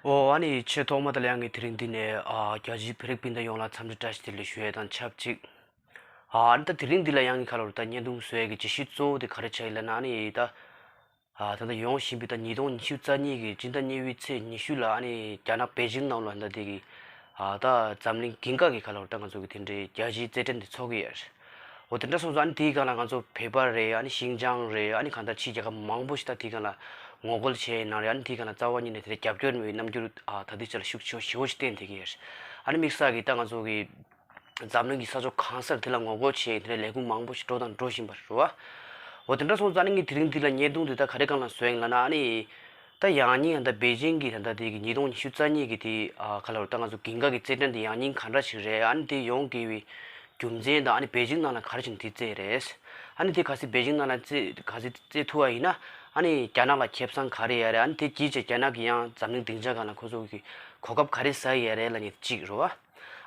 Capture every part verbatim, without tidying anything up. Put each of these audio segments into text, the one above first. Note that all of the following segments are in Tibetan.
ཨོ་ཨ་ནི་ཆེས་ཐོག་མ་དང་ལ་ཡང་གི་དེ་རིང་འདི་ནས་ཨ་རྒྱ་ཆེའི་བོད་རིགས་སྤུན་ཟླ་ཡོངས་ལ་འཚམས་འདྲི་བཀྲ་ཤིས་བདེ་ལེགས་ཞུ་ཡས་དང་ཆབས་ཅིག་ཨ་ནི་ད་དེ་རིང་འདི་ལ་ཡང་གི་ཁ་ལོར་ད་བརྙན་ཐུང་བཟོ་ཡས་ཀྱི་བརྗོད་གཞི་གཙོ་བོ་དེ་ག་རེ་ཆགས་ཡིན་ལབ་ན། ཨ་ནི་ད་ཨ་ད་ལྟ་ཡོང་བཞིན་པའི་ད་ཉིས་སྟོང་ཉི་ཤུ་རྩ་གཉིས་ཀྱི་སྤྱི་ཟླ་གཉིས་པའི་ཚེས་ཉི་ཤུ་ལ་ཨ་ནི་རྒྱ་ནག་པེ་ཅིང་ནང་ལ་ད་དེ་གི་ཨ་ད་འཛམ་གླིང་ཀུན་དགའ་གི་ཁ་ལོར་ད་ང་ཚོ་གི་དེ་འདྲའི་རྒྱལ་སྤྱིའི་རྩེད་འགྲན་དེ་ཚོགས་ཀྱི་ཡོད་རེད། འོ་དེ་འདྲ་སོང་ཙང་ཨ་ནི་དེའི་སྒང་ལ་ང་ཚོ་བོད་པ་རེད། ཨ་ནི་ཤིང་ཅང་རེད། ཨ་ནི་གང་ལྟར་ཕྱིའི་རྒྱལ་ཁབ་མང་པོ་ཞིག་ད་དེའི་སྒང་ལ་ངོ་རྒོལ་བྱས་ཡིན་ན་རེད། ཨ་ནི་དེའི་སྒང་ལ་རྩ་བ་ཉིད་ནས་དེ་འདྲའི་རྒྱབ་སྐྱོར་མེད་པའི་རྣམ་འགྱུར་ཨ་ད་ལྟའི་ཆར་ལ་ཤུགས་ཆེ་ཞེ་པོ་ཞིག་བསྟན་བསྡད་ཀྱི་ཡོད་རེད། ཨ་ནི་དམིགས་བསལ་གྱི་ད་ང་ཚོ་གི་འཛམ་གླིང་གི་ས་ཕྱོགས་གང་སར་དེ་ལ་ངོ་རྒོལ་བྱས་དེ་འདྲའི་ལས་འགུལ་མང་པོ་ཞིག་འགྲོ་དང་འགྲོ་བཞིན་པ་རེད་བ། འོ་དེ་འདྲ་སོང་ཙང་ཨ་ནི་ངས་དེ་རིང་འདི་ལ་བརྙན་ཐུང་འདི་ད་ག་རེ་སྒང་ལ་བཟོས་ཡིན་ལབ་ན། ཨ་ནི་ད་ཡང་སྙིང་ད་པེ་ཅིང་གི་ད་ལྟ་དེ་གི་ཉིས་སྟོང་ཉི་ཤུ་རྩ་གཉིས་ཀྱི་དེ་ཨ་ག་ལ་རུ་ད་ང་ཚོ་ཀུན་དགའ་གི་རྩེད་འགྲན་དེ་ཡང་སྙིང་ག་འདྲ་ཞིག་རེད། ཨ་ནི་དེ་ཡོང་དགོས་པའི་རྒྱུ་མཚན་དང་ཨ་ནི་པེ་ཅིང་ནང་ལ་ག་རེ་བྱས་ནས་དེ་རྩེད་རེད། ཨ་ནི་དེ་གལ་སྲིད་པེ་ཅིང་ནང་ལ་རྩེད་གལ་སྲིད་རྩེད་ཐུབ་པ་ཡིན་ན། ཨ་ནི་རྒྱ་ནག་ལ་ཁེ་བཟང་ག་རེ་ཡོད་རེད། ཨ་ནི་དེ་གྱིས་བྱས་རྒྱ་ནག་གི་ཡང་འཛམ་གླིང་སྡིངས་ཆ་སྒང་ལ་ཁོ་ཚོ་གི་གོ་སྐབས་ག་རེ་ཟ་ཡི་ཡོད་རེད་ལབ་མཁན་དེ་གཅིག་རེད་བ།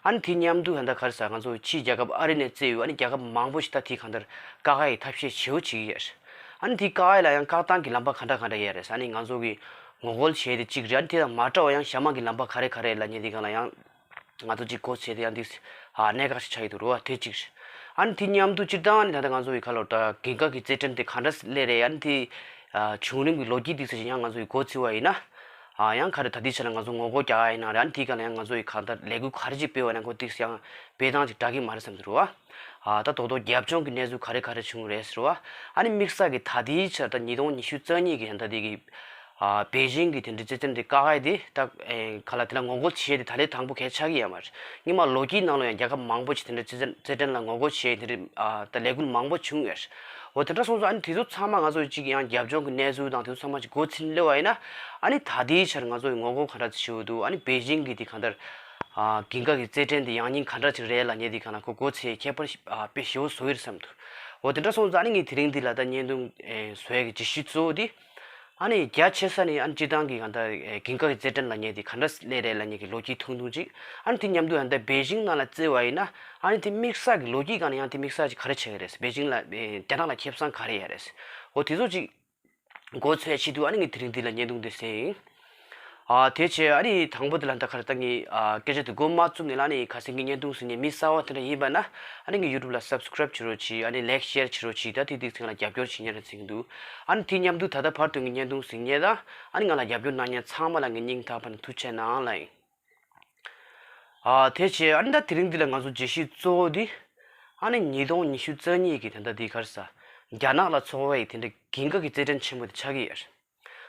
ཨ་ནི་དེ་མཉམ་དུ་ད་ལྟ་ག་རེ་ཟ་ང་ཚོ་ཕྱིའི་རྒྱལ་ཁབ་ཨ་རི་ནས་རྩེད་ཡོད། ཨ་ནི་རྒྱལ་ཁབ་མང་པོ་ཞིག་ད་དེ་གང་ལྟར་དཀའ་ཁག་གི་ཐབས་ཤེས་ཞེ་པོ་བྱེད་ཀྱི་ཡོད་རེད། ཨ་ནི་དེ་དཀའ་ཁག་ལ་ཡང་བཀག་སྡོམ་གྱི་ལམ་པ་ག་འདྲ་ག་འདྲ་ཡོད་རེད། ཨ་ནི་ང་ཚོ་གི་ངོ་རྒོལ་བྱས་དེ་གཅིག་རེད། ཨ་ནི་དེ་དང་མ་འདྲ་བ་ཡང་གཞན་མ་གི་ལམ་པ་ག་རེ་ག་རེ་ལབ་མཁན་དེ་སྒང་ལ་ཡང་ང་ཚོ་གཅིག་སྒོ་ཕྱེ་དེ་ཡང་འདི་ཨ་གནད་འགག་ཞིག་ཆགས་ཀྱི་འདུག་རེད་བ། དེ་གཅིག་རེད། ཨ་ནི་དེ་མཉམ་དུ་སྤྱིར་བཏང་ཨ་ནི་ད་ལྟ་ང་ཚོ་གི་ཁ་ལོར་ད་ཀུན་དགའ་གི་རྩེད་འགྲན་དེ་ག་འདྲ་སླེབས་རེད། ཨ་ནི་དེ་ཨ་བྱུང་རིམ་གྱི་ལོ་རྒྱུས་དེ་ཚོ་ཞིག་ཡང་ང་ཚོ་གི་མགོ་ཚོས་པ་ཡིན་ན། ཨ་ཡང་ག་རེ་ད་ལྟའི་ཆ་ལ་ང་ཚོ་ངོ་རྒོལ་རྒྱག་ཡ་ཡིན་ན་རེད། ཨ་ནི་དེའི་སྒང་ལ་ཡང་ང་ཚོ་ཡི་གང་ལྟར་ལས་འགུལ་ག་རེ་ཅིག་སྤེལ་བ་ཡིན་ན་ཁོ་ཏིག་ཡང་སྤེལ་སྟངས་ཅིག་འདྲ་གི་མ་རེད་བསམ་གྱི་རེད་བ། ཨ་ད་རྡོག་རྡོག་རྒྱབ་ལྗོངས་ཀྱི་གནས་ཚུལ་ག་རེ་ག་རེ་བྱུང་རེད་ཟེར་བ། ཨ་ནི་དམིགས་བསལ་གྱི་ད་ལྟའི་ཆར་ད་ཉིས་སྟོང་ཉི་ཤུ་རྩ་གཉིས་ཀྱི་ད་ལྟའི་གི་ཨ་པེ་ཅིང་གི་དེ་འདྲའི་རྩེད་འགྲན་དེ་བཀག་ཡ་དེ་ད་ཨེ་ག་ལ་དེ་ལ་ངོ་རྒོལ་བྱེད་ཡ་དེ་ད་ལྟའི་དང་པོ་གལ་ཆགས་ཀྱི་ཡོད་མ་རེད། སྔོན་མ་ལོ་རྒྱུས་ནང་ལ་ཡང་རྒྱལ་ཁབ་མང་པོ་ཞིག་དེ་འདྲའི་རྩེད་འགྲན་རྩེད་འགྲན་ལ་ངོ་རྒོལ་བྱེད་ཡ་དེ་འདྲའི་ཨ་ད་ལས་འགུལ་མང་པོ་བྱུང་ཡོད་རེད། འོ་དེ་འདྲ་སོང་ཙང་ཨ་ནི་དེ་ཚོ་ཚང་མ་ང་ཚོ་གཅིག་ཡང་རྒྱབ་ལྗོངས་ཀྱི་གནས་ཚུལ་དང་དེ་ཚོ་ཚང་མ་གཅིག་མགོ་ཚོས་སླེབས་པ་ཡིན་ན། ཨ་ནི་ད་ལྟའི་ཆར་ང་ཚོ་ཡི་ངོ་རྒོལ་ག་འདྲ་བྱེད་ཀྱི་འདུག་ཨ་ནི་པེ་ཅིང་གི་དེ་གང་ལྟར་ཨ་ཀུན་དགའ་གི་རྩེད་འགྲན་དེ་ཡང་སྙིང་ག་འདྲ་ཅིག་རེད་ལབ་མཁན་དེ་གང་ལ་ཁོ་མགོ་ཚོས་ཁྱད་པར་ཞིག་ཨ་དཔེ་ཞེ་པོ་བཟོ་གི་རེད་བསམ་འདུག་འོ་དེ་འདྲ་སོང་ཙང་ཨ་ནི་ངས་དེ་རིང་འདི་ལ་ད་བརྙན་ཐུང་ཨེ་བཟོ་ཡ་གི་བརྗོད་གཞི་གཙོ་བོ་དེ། ཨ་ནི་རྒྱ་ཆེ་ས་ནས་ཨ་ནི་སྤྱིར་བཏང་གི་གང་ལྟར་ཨེ་ཀུན་དགའ་གི་རྩེད་འགྲན་ལབ་མཁན་དེ་ག་འདྲ་སླེབས་རེད་ལབ་མཁན་གྱི་ལོ་རྒྱུས་ཐུང་ཐུང་ཅིག་ཨ་ནི་དེ་མཉམ་དུ་ཡང་ད་པེ་ཅིང་ནང་ལ་རྩེ་བ་ཡིན་ན། ཨ་ནི་དེ་དམིགས་བསལ་གྱི་ལོ་རྒྱུས་སྒང་ནས་ཡང་དེ་དམིགས་བསལ་ཅིག་ག་རེ་ཆགས་ཀྱི་རེད། པེ་ཅིང་ལ་ཨེ་རྒྱ་ནག་ལ་ཁེ་བཟང་ག་རེ་ཡོད་རེད། འོ་དེ་ཚོ་ཅིག་མགོ་ཚོས་ཆེད་དུ་ཨ་ནི་ངས་དེ་རིང་འདི་ལ་བརྙན་ཐུང་འདི་བཟོས་ཡིན། ཨ་དེ་བྱས་ཨ་ནི་དང་པོ་དེ་ལ་ད་ག་རེ་ད་ངས་ཨ་སྐད་ཆ་དེ་མགོ་མ་བཙུགས་ནས་ལ་ཨ་ནི་ཁ་སང་གི་བརྙན་ཐུང་ཟིན་ནས་མི་གསར་བ་དེ་འདྲ་ཡིན་པ་ན། ཨ་ནི་ངའི་ཡུ་ཊུབ་ལ་སབ་སི་ཀ་རེབ་བྱེད་རོགས་གྱིས། ཨ་ནི་ལའིག་ཤེར་བྱེད་རོགས་གྱིས། ད་དེ་དེ་ཚང་ལ་རྒྱབ་སྐྱོར་བྱེད་ཉེ་ར་ཚིག་འདུག་ཨ་ནི་དེ་མཉམ་དུ་ད་ལྟ་བར་དུ་ངའི་བརྙན་ཐུང་གཟིགས་མཁན་དང་། ཨ་ནི་ང་ལ་རྒྱབ་སྐྱོར་གནང་མཁན་ཚང་མ་ལ་ངའི་སྙིང་ཐག་པ་ནས་ཐུགས་རྗེ་གནང་ལ་ཡིན། ཨ་དེ་བྱས་ཨ་ནི་ད་དེ་རིང་འདི་ལ་ང་ཚོ་བརྗོད་གཞི་གཙོ་བོ་འདི། ཨ་ནི་ཉིས་སྟོང་ཉི་ཤུ་རྩ་གཉིས་ཀྱི་དེ་འདྲ་འདི་ག་རེ་ཟ། རྒྱ་ནག་ལ་ཚོགས་པའི་དེ་འདྲ་ཀུན་དགའ་གི་རྩེད་འགྲན་ཆེན་མོ་དེ་ཆགས་ཀྱི་ཡོད་རེད།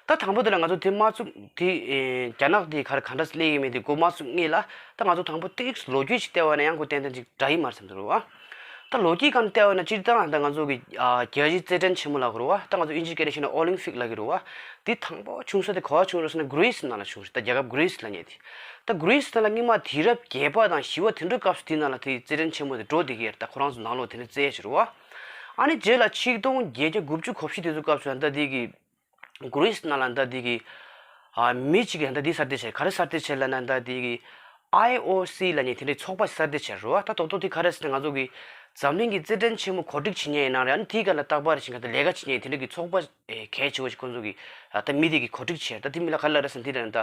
ད་དང་པོ་དེ་ལ་ང་ཚོ་དེ་མ་བཙུགས་དེ་ཨེ་རྒྱ་ནག་དེ་ག་རེ་ག་འདྲ་སླེབས་ཡོད་མེད་དེ་མགོ་མ་ཚོས་སྔོན་ལ། ད་ང་ཚོ་དང་པོ་ཏིག་ལོ་རྒྱུས་ཤིག་བལྟས་པ་ན་ཡང་ཁོ་ཏན་ཏན་ཅིག་འདྲ་ཡི་མ་རེད་བསམ་འདུག་རེད་བ། ད་ལོ་རྒྱུས་སྒང་བལྟས་པ་ན་སྤྱིར་བཏང་ད་ང་ཚོ་གི་ཨ་རྒྱལ་སྤྱིའི་རྩེད་འགྲན་ཆེན་མོ་ལབ་དགོས་རེད་བ། ད་ང་ཚོ་དབྱིན་ཇིའི་སྐད་ནས་བཤད་ན་ཨོ་ལིམ་ཕིག་ལབ་ཀྱི་རེད་བ། དེ་དང་པོ་བྱུང་ས་དེ་ག་པར་བྱུང་རེད་ཟེར་ན་གྷི་རི་སི་ནང་ལ་བྱུང་རེད། ད་རྒྱལ་ཁབ་གྷི་རི་སི་ལབ་མཁན་དེ། ད་གྷི་རི་སི་ནང་ལ་སྔོན་མ་དུས་རབས་བརྒྱད་པ་དང་བཞི་པ་དེ་འདྲའི་སྐབས་སུ་དེ་ནང་ལ་དེ་རྩེད་འགྲན་ཆེན་མོ་དེ་འགྲོ་བསྡད་ཀྱི་ཡོད་རེད། ད་ཁོ་རང་ཚོ་ནང་ལོགས་དེ་འདྲ་རྩེད་ཡས་བྱེད་རེད་བ། ཨ་ནི་རྗེས་ལ་ཆིག་སྟོང་བརྒྱད་བརྒྱ་དགུ་བཅུ་གོ་བཞི་དེ་ཚོ་སྐབས་སུ་ད་དེ་གི་གྷི་རི་སི་ནང་ལ་ད་དེ་གི་ཨ་མི་གཅིག་གིས་ད་དེ་གསར་གཏོད་བྱས། ག་རེ་གསར་གཏོད་བྱས་ལབ་ན་ད་དེ་གི་ཨའི་ཨོ་སི་ལབ་མཁན་དེ་འདྲའི་ཚོགས་པ་གསར་གཏོད་བྱས་རེད་བ། ད་རྡོག་རྡོག་དེ་ག་རེ་ཟེར་ན་ང་ཚོ་གི་འཛམ་གླིང་གི་རྩེད་འགྲན་ཆེན་མོ་གོ་སྒྲིག་བྱེད་མཁན་ཡིན་ན་རེད། ཨ་ནི་དེའི་སྒང་ལ་རྟག་པར་ཞིག་ག་ད་ལས་ཀ་བྱེད་མཁན་དེ་འདྲ་གི་ཚོགས་པ་ཨེ་གལ་ཆེ་བ་ཞིག་ཁོང་ཚོ་གི་ཨ་ད་མི་དེ་གི་གོ་སྒྲིག་བྱས། ད་དེ་མི་ལ་ག་རེ་ལབ་རེད་ཟེར་ན་དེ་ལ་ད་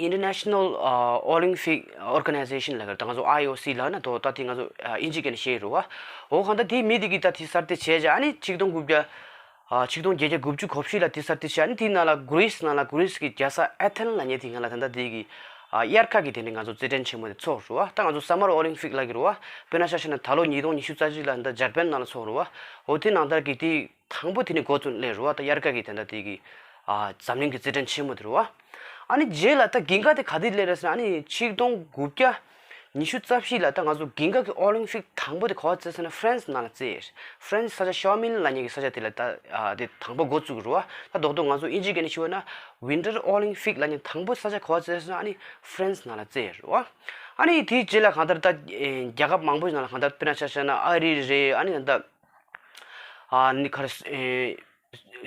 ཨ་International ཨ་Olympic Organization ལབ་ཀྱི་རེད། ད་ང་ཚོ་ཨའི་ཨོ་སི་ལབ་ན་ད་ད་དེ་ང་ཚོ་ཨ་དབྱིན་ཇིའི་སྐད་ནས་བཤད་ཡོད་རེད་བ། འོ་གང་ལྟར་དེའི་མི་དེ་གི་ད་དེ་གསར་གཏོད་བྱས་བྱས། ཨ་ནི་ཆིག་སྟོང་དགུ་བརྒྱ་ཨ་ཆིག་སྟོང་བརྒྱད་བརྒྱ་དགུ་བཅུ་གོ་བཞི་ལ་དེ་གསར་གཏོད་བྱས། ཨ་ནི་དེའི་ནང་ལ་གྷི་རི་སི་ནང་ལ་གྷི་རི་སི་གི་རྒྱལ་ས་ཨེ་ཐེན་ལབ་མཁན་དེའི་སྒང་ལ་ད་ལྟ་དེ་གི་ཨ་དབྱར་ཁ་གི་དེ་ནས་ང་ཚོ་རྩེད་འགྲན་ཆེན་མོ་དེ་ཚོགས་རེད་བ། ད་ང་ཚོ་Summer Olympic ལབ་ཀྱི་རེད་བ། དཔེར་ན་ཆ་བཞག་ན་ད་ལོ་ཉིས་སྟོང་ཉི་ཤུ་རྩ་གཅིག་ལ་ད་འཇར་པན་ནང་ལ་ཚོགས་རེད་བ། འོ་དེ་ནང་ལྟར་གི་དེ་དང་པོ་དེ་ནས་འགོ་བཙུགས་སླེབས་རེད་བ། ད་དབྱར་ཁ་གི་དེ་འདྲ་དེ་གི་ཨ་འཛམ་གླིང་གི་རྩེད་འགྲན་ཆེན་མོ་དེ་རེད་བ། ཨ་ནི་རྗེས་ལ་ད་ཀུན་དགའ་དེ་ག་དུས་སླེབས་རེད་ཟེར་ན། ཨ་ནི་ཆིག་སྟོང་དགུ་བརྒྱ་ཉི་ཤུ་རྩ་བཞི་ལ་ད་ང་ཚོ་ཀུན་དགའ་གི་ཨོ་ལིམ་ཕིག་དང་པོ་དེ་ག་པར་རྩེས་ཟེར་ན་ཧྥ་རན་སི་ནང་ལ་རྩེས། ཧྥ་རན་སི་ས་ཆ་ཤའོ་མིན་ལབ་མཁན་གྱི་ས་ཆ་དེ་ལ་ད་ཨ་དེ་དང་པོ་འགོ་བཙུགས་རེད་བ། ད་རྡོག་རྡོག་ང་ཚོ་དབྱིན་ཇིའི་སྐད་ནས་ཞུས་པ་ན་Winter Olympic ལབ་མཁན་དང་པོ་ས་ཆ་ག་པར་རྩེས་ཟེར་ན། ཨ་ནི་ཧྥ་རན་སི་ནང་ལ་རྩེས་རེད་བ། ཨ་ནི་དེའི་རྗེས་ལ་གང་ལྟར་ད་ཨེ་རྒྱལ་ཁབ་མང་པོ་ཞིག་ནང་ལ་གང་ལྟར་དཔེར་ན་ཆ་བཞག་ན་ཨ་རི་རེད། ཨ་ནི་ད་ཨ་ནི་ག་རེ་ཨེ་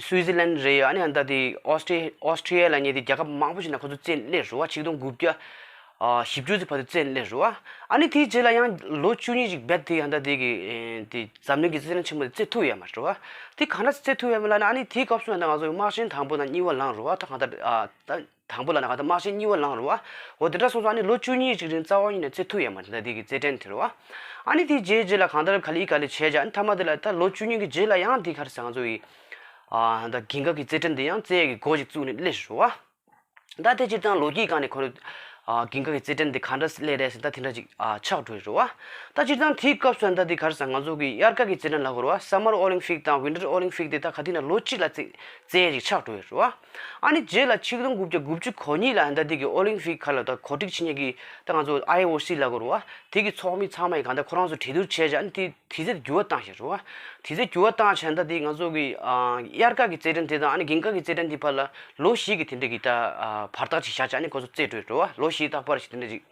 སུའི་ཛི་ལན་རེད། ཨ་ནི་ད་དེ་ཨོ་སི་ཊི་ཨོ་སི་ཊི་ཡ་ལབ་མཁན་དེ་རྒྱལ་ཁབ་མང་པོ་ཞིག་ནང་ཁོ་ཚོ་རྩེས་སླེབས་རེད་བ། ཆིག་སྟོང་དགུ་བརྒྱ་ ཨ་བཞི་བཅུ་ཙམ་བར་དུ་བཙལ་སླེབས་རེད་བ། ཨ་ནི་དེའི་རྗེས་ལ་ཡང་ལོ་བཅུ་གཉིས་ཅིག་རྦད་དེ་ཡང་ད་དེ་གི་ཨེ་དེ་འཛམ་གླིང་གི་རྩེད་འགྲན་ཆེན་མོ་དེ་རྩེ་ཐུབ་ཡོད་མ་རེད་བ། དེ་གང་འདྲ་རྩེ་ཐུབ་ཡོད་མེད་ལབ་ན། ཨ་ནི་དེའི་སྐབས་སུ་ཡང་ད་ང་ཚོ་དམག་ཆེན་དང་པོ་དང་གཉིས་པ་ལངས་རེད་བ། ད་གང་ལྟར་ཨ་ད་དང་པོ་ལབ་ན་གང་ལྟར་དམག་ཆེན་གཉིས་པ་ལངས་རེད་བ། འོ་དེ་འདྲ་སོང་ཙང་ཨ་ནི་ལོ་བཅུ་གཉིས་ཅིག་རིང་རྩ་བ་ཉིད་ནས་རྩེ་ཐུབ་ཡོད་མ་རེད། ད་དེ་གི་རྩེད་འགྲན་དེ་རེད་བ། ཨ་ནི་དེའི་རྗེས་རྗེས་ལ་གང་ལྟར་ག་ལེ་ག་ལེ་བྱས་བྱས། ཨ་ནི་མཐའ་མ་དེ་ལ་ད་ལོ་བཅུ་གཉིས་ཀྱི་རྗེས་ལ་ཡང་དེ་ག་རེ་ཟེར། ང་ཚོ་ཡི་ཨ་ད་འགན་ཁག་གི་རྩེད་འགྲན་དེ་ཡང་རྩེ་ཡས་ཀྱི་འགོ་ཅིག་བཙུགས་ནས་སླེབས་རེད་བ། ད་དེ་སྤྱིར་བཏང་ལོ་རྒྱུས་སྒང་ནས་ཁོ་རང་ཨ་འགན་ཁག་གི་རྩེད་འགྲན་དེ་ག་འདྲ་སླེབས་རེད་ཟེར། ད་དེ་འདྲ་ཅིག་ཨ་ཆགས་འགྲོ་ཡི་རེད་བ། ད་སྤྱིར་བཏང་དེའི་སྐབས་སུ་ད་དེ་ག་རེ་ཟེར། ང་ཚོ་གི་དབྱར་ཁ་གི་རྩེད་འགྲན་ལབ་དགོས་རེད་བ། Summer Olympic དང་Winter Olympic དེ་ད་ག་དུས་ན་ལོ་གཅིག་ལ་རྩེ་རྩེ་ཡས་ཅིག་ཆགས་འགྲོ་ཡི་རེད་བ། ཨ་ནི་རྗེས་ལ་ཆིག་སྟོང་དགུ་བརྒྱ་དགུ་བཅུ་གོ་གཉིས་ལ་ད་དེ་གི་ཨོ་ལིམ་ཕིག་ག་ལ་ད་གོ་སྒྲིག་བྱེད་མཁན་གི་ད་ང་ཚོ་ཨའི་ཨོ་སི་ལབ་དགོས་རེད་བ། དེ་གི་ཚོགས་མི་ཚང་མ་ཡི་གང་ལྟར་ཁོ་རང་ཚོ་གྲོས་བསྡུར་བྱས་བྱས། ཨ་ནི་དེ་དུས་ཚོད་འགྱུར་བ་བཏང་བཞག་རེད་བ། དུས་ཚོད་འགྱུར་བ་བཏང་བྱས། ད་དེ་ང་ཚོ་གི་ཨ་དབྱར་ཁ་གི་རྩེད་འགྲན་དེ་དང་ཨ་ནི་འགན་ཁག་གི་རྩེད་འགྲན་དེ་བར་ལ་ལོ་བཞི་གི་དེ་འདྲ་གི་ད་ཨ་བར་ཐག་ཅིག་བཞག་བྱས། ཨ་ནི་ཁོ་ཚོ་རྩེ་འགྲོ་ཡི་རེད་བ། ལོ་བཞི་རྟག་པར་ཞིག་དེ་འདྲ་ཅིག་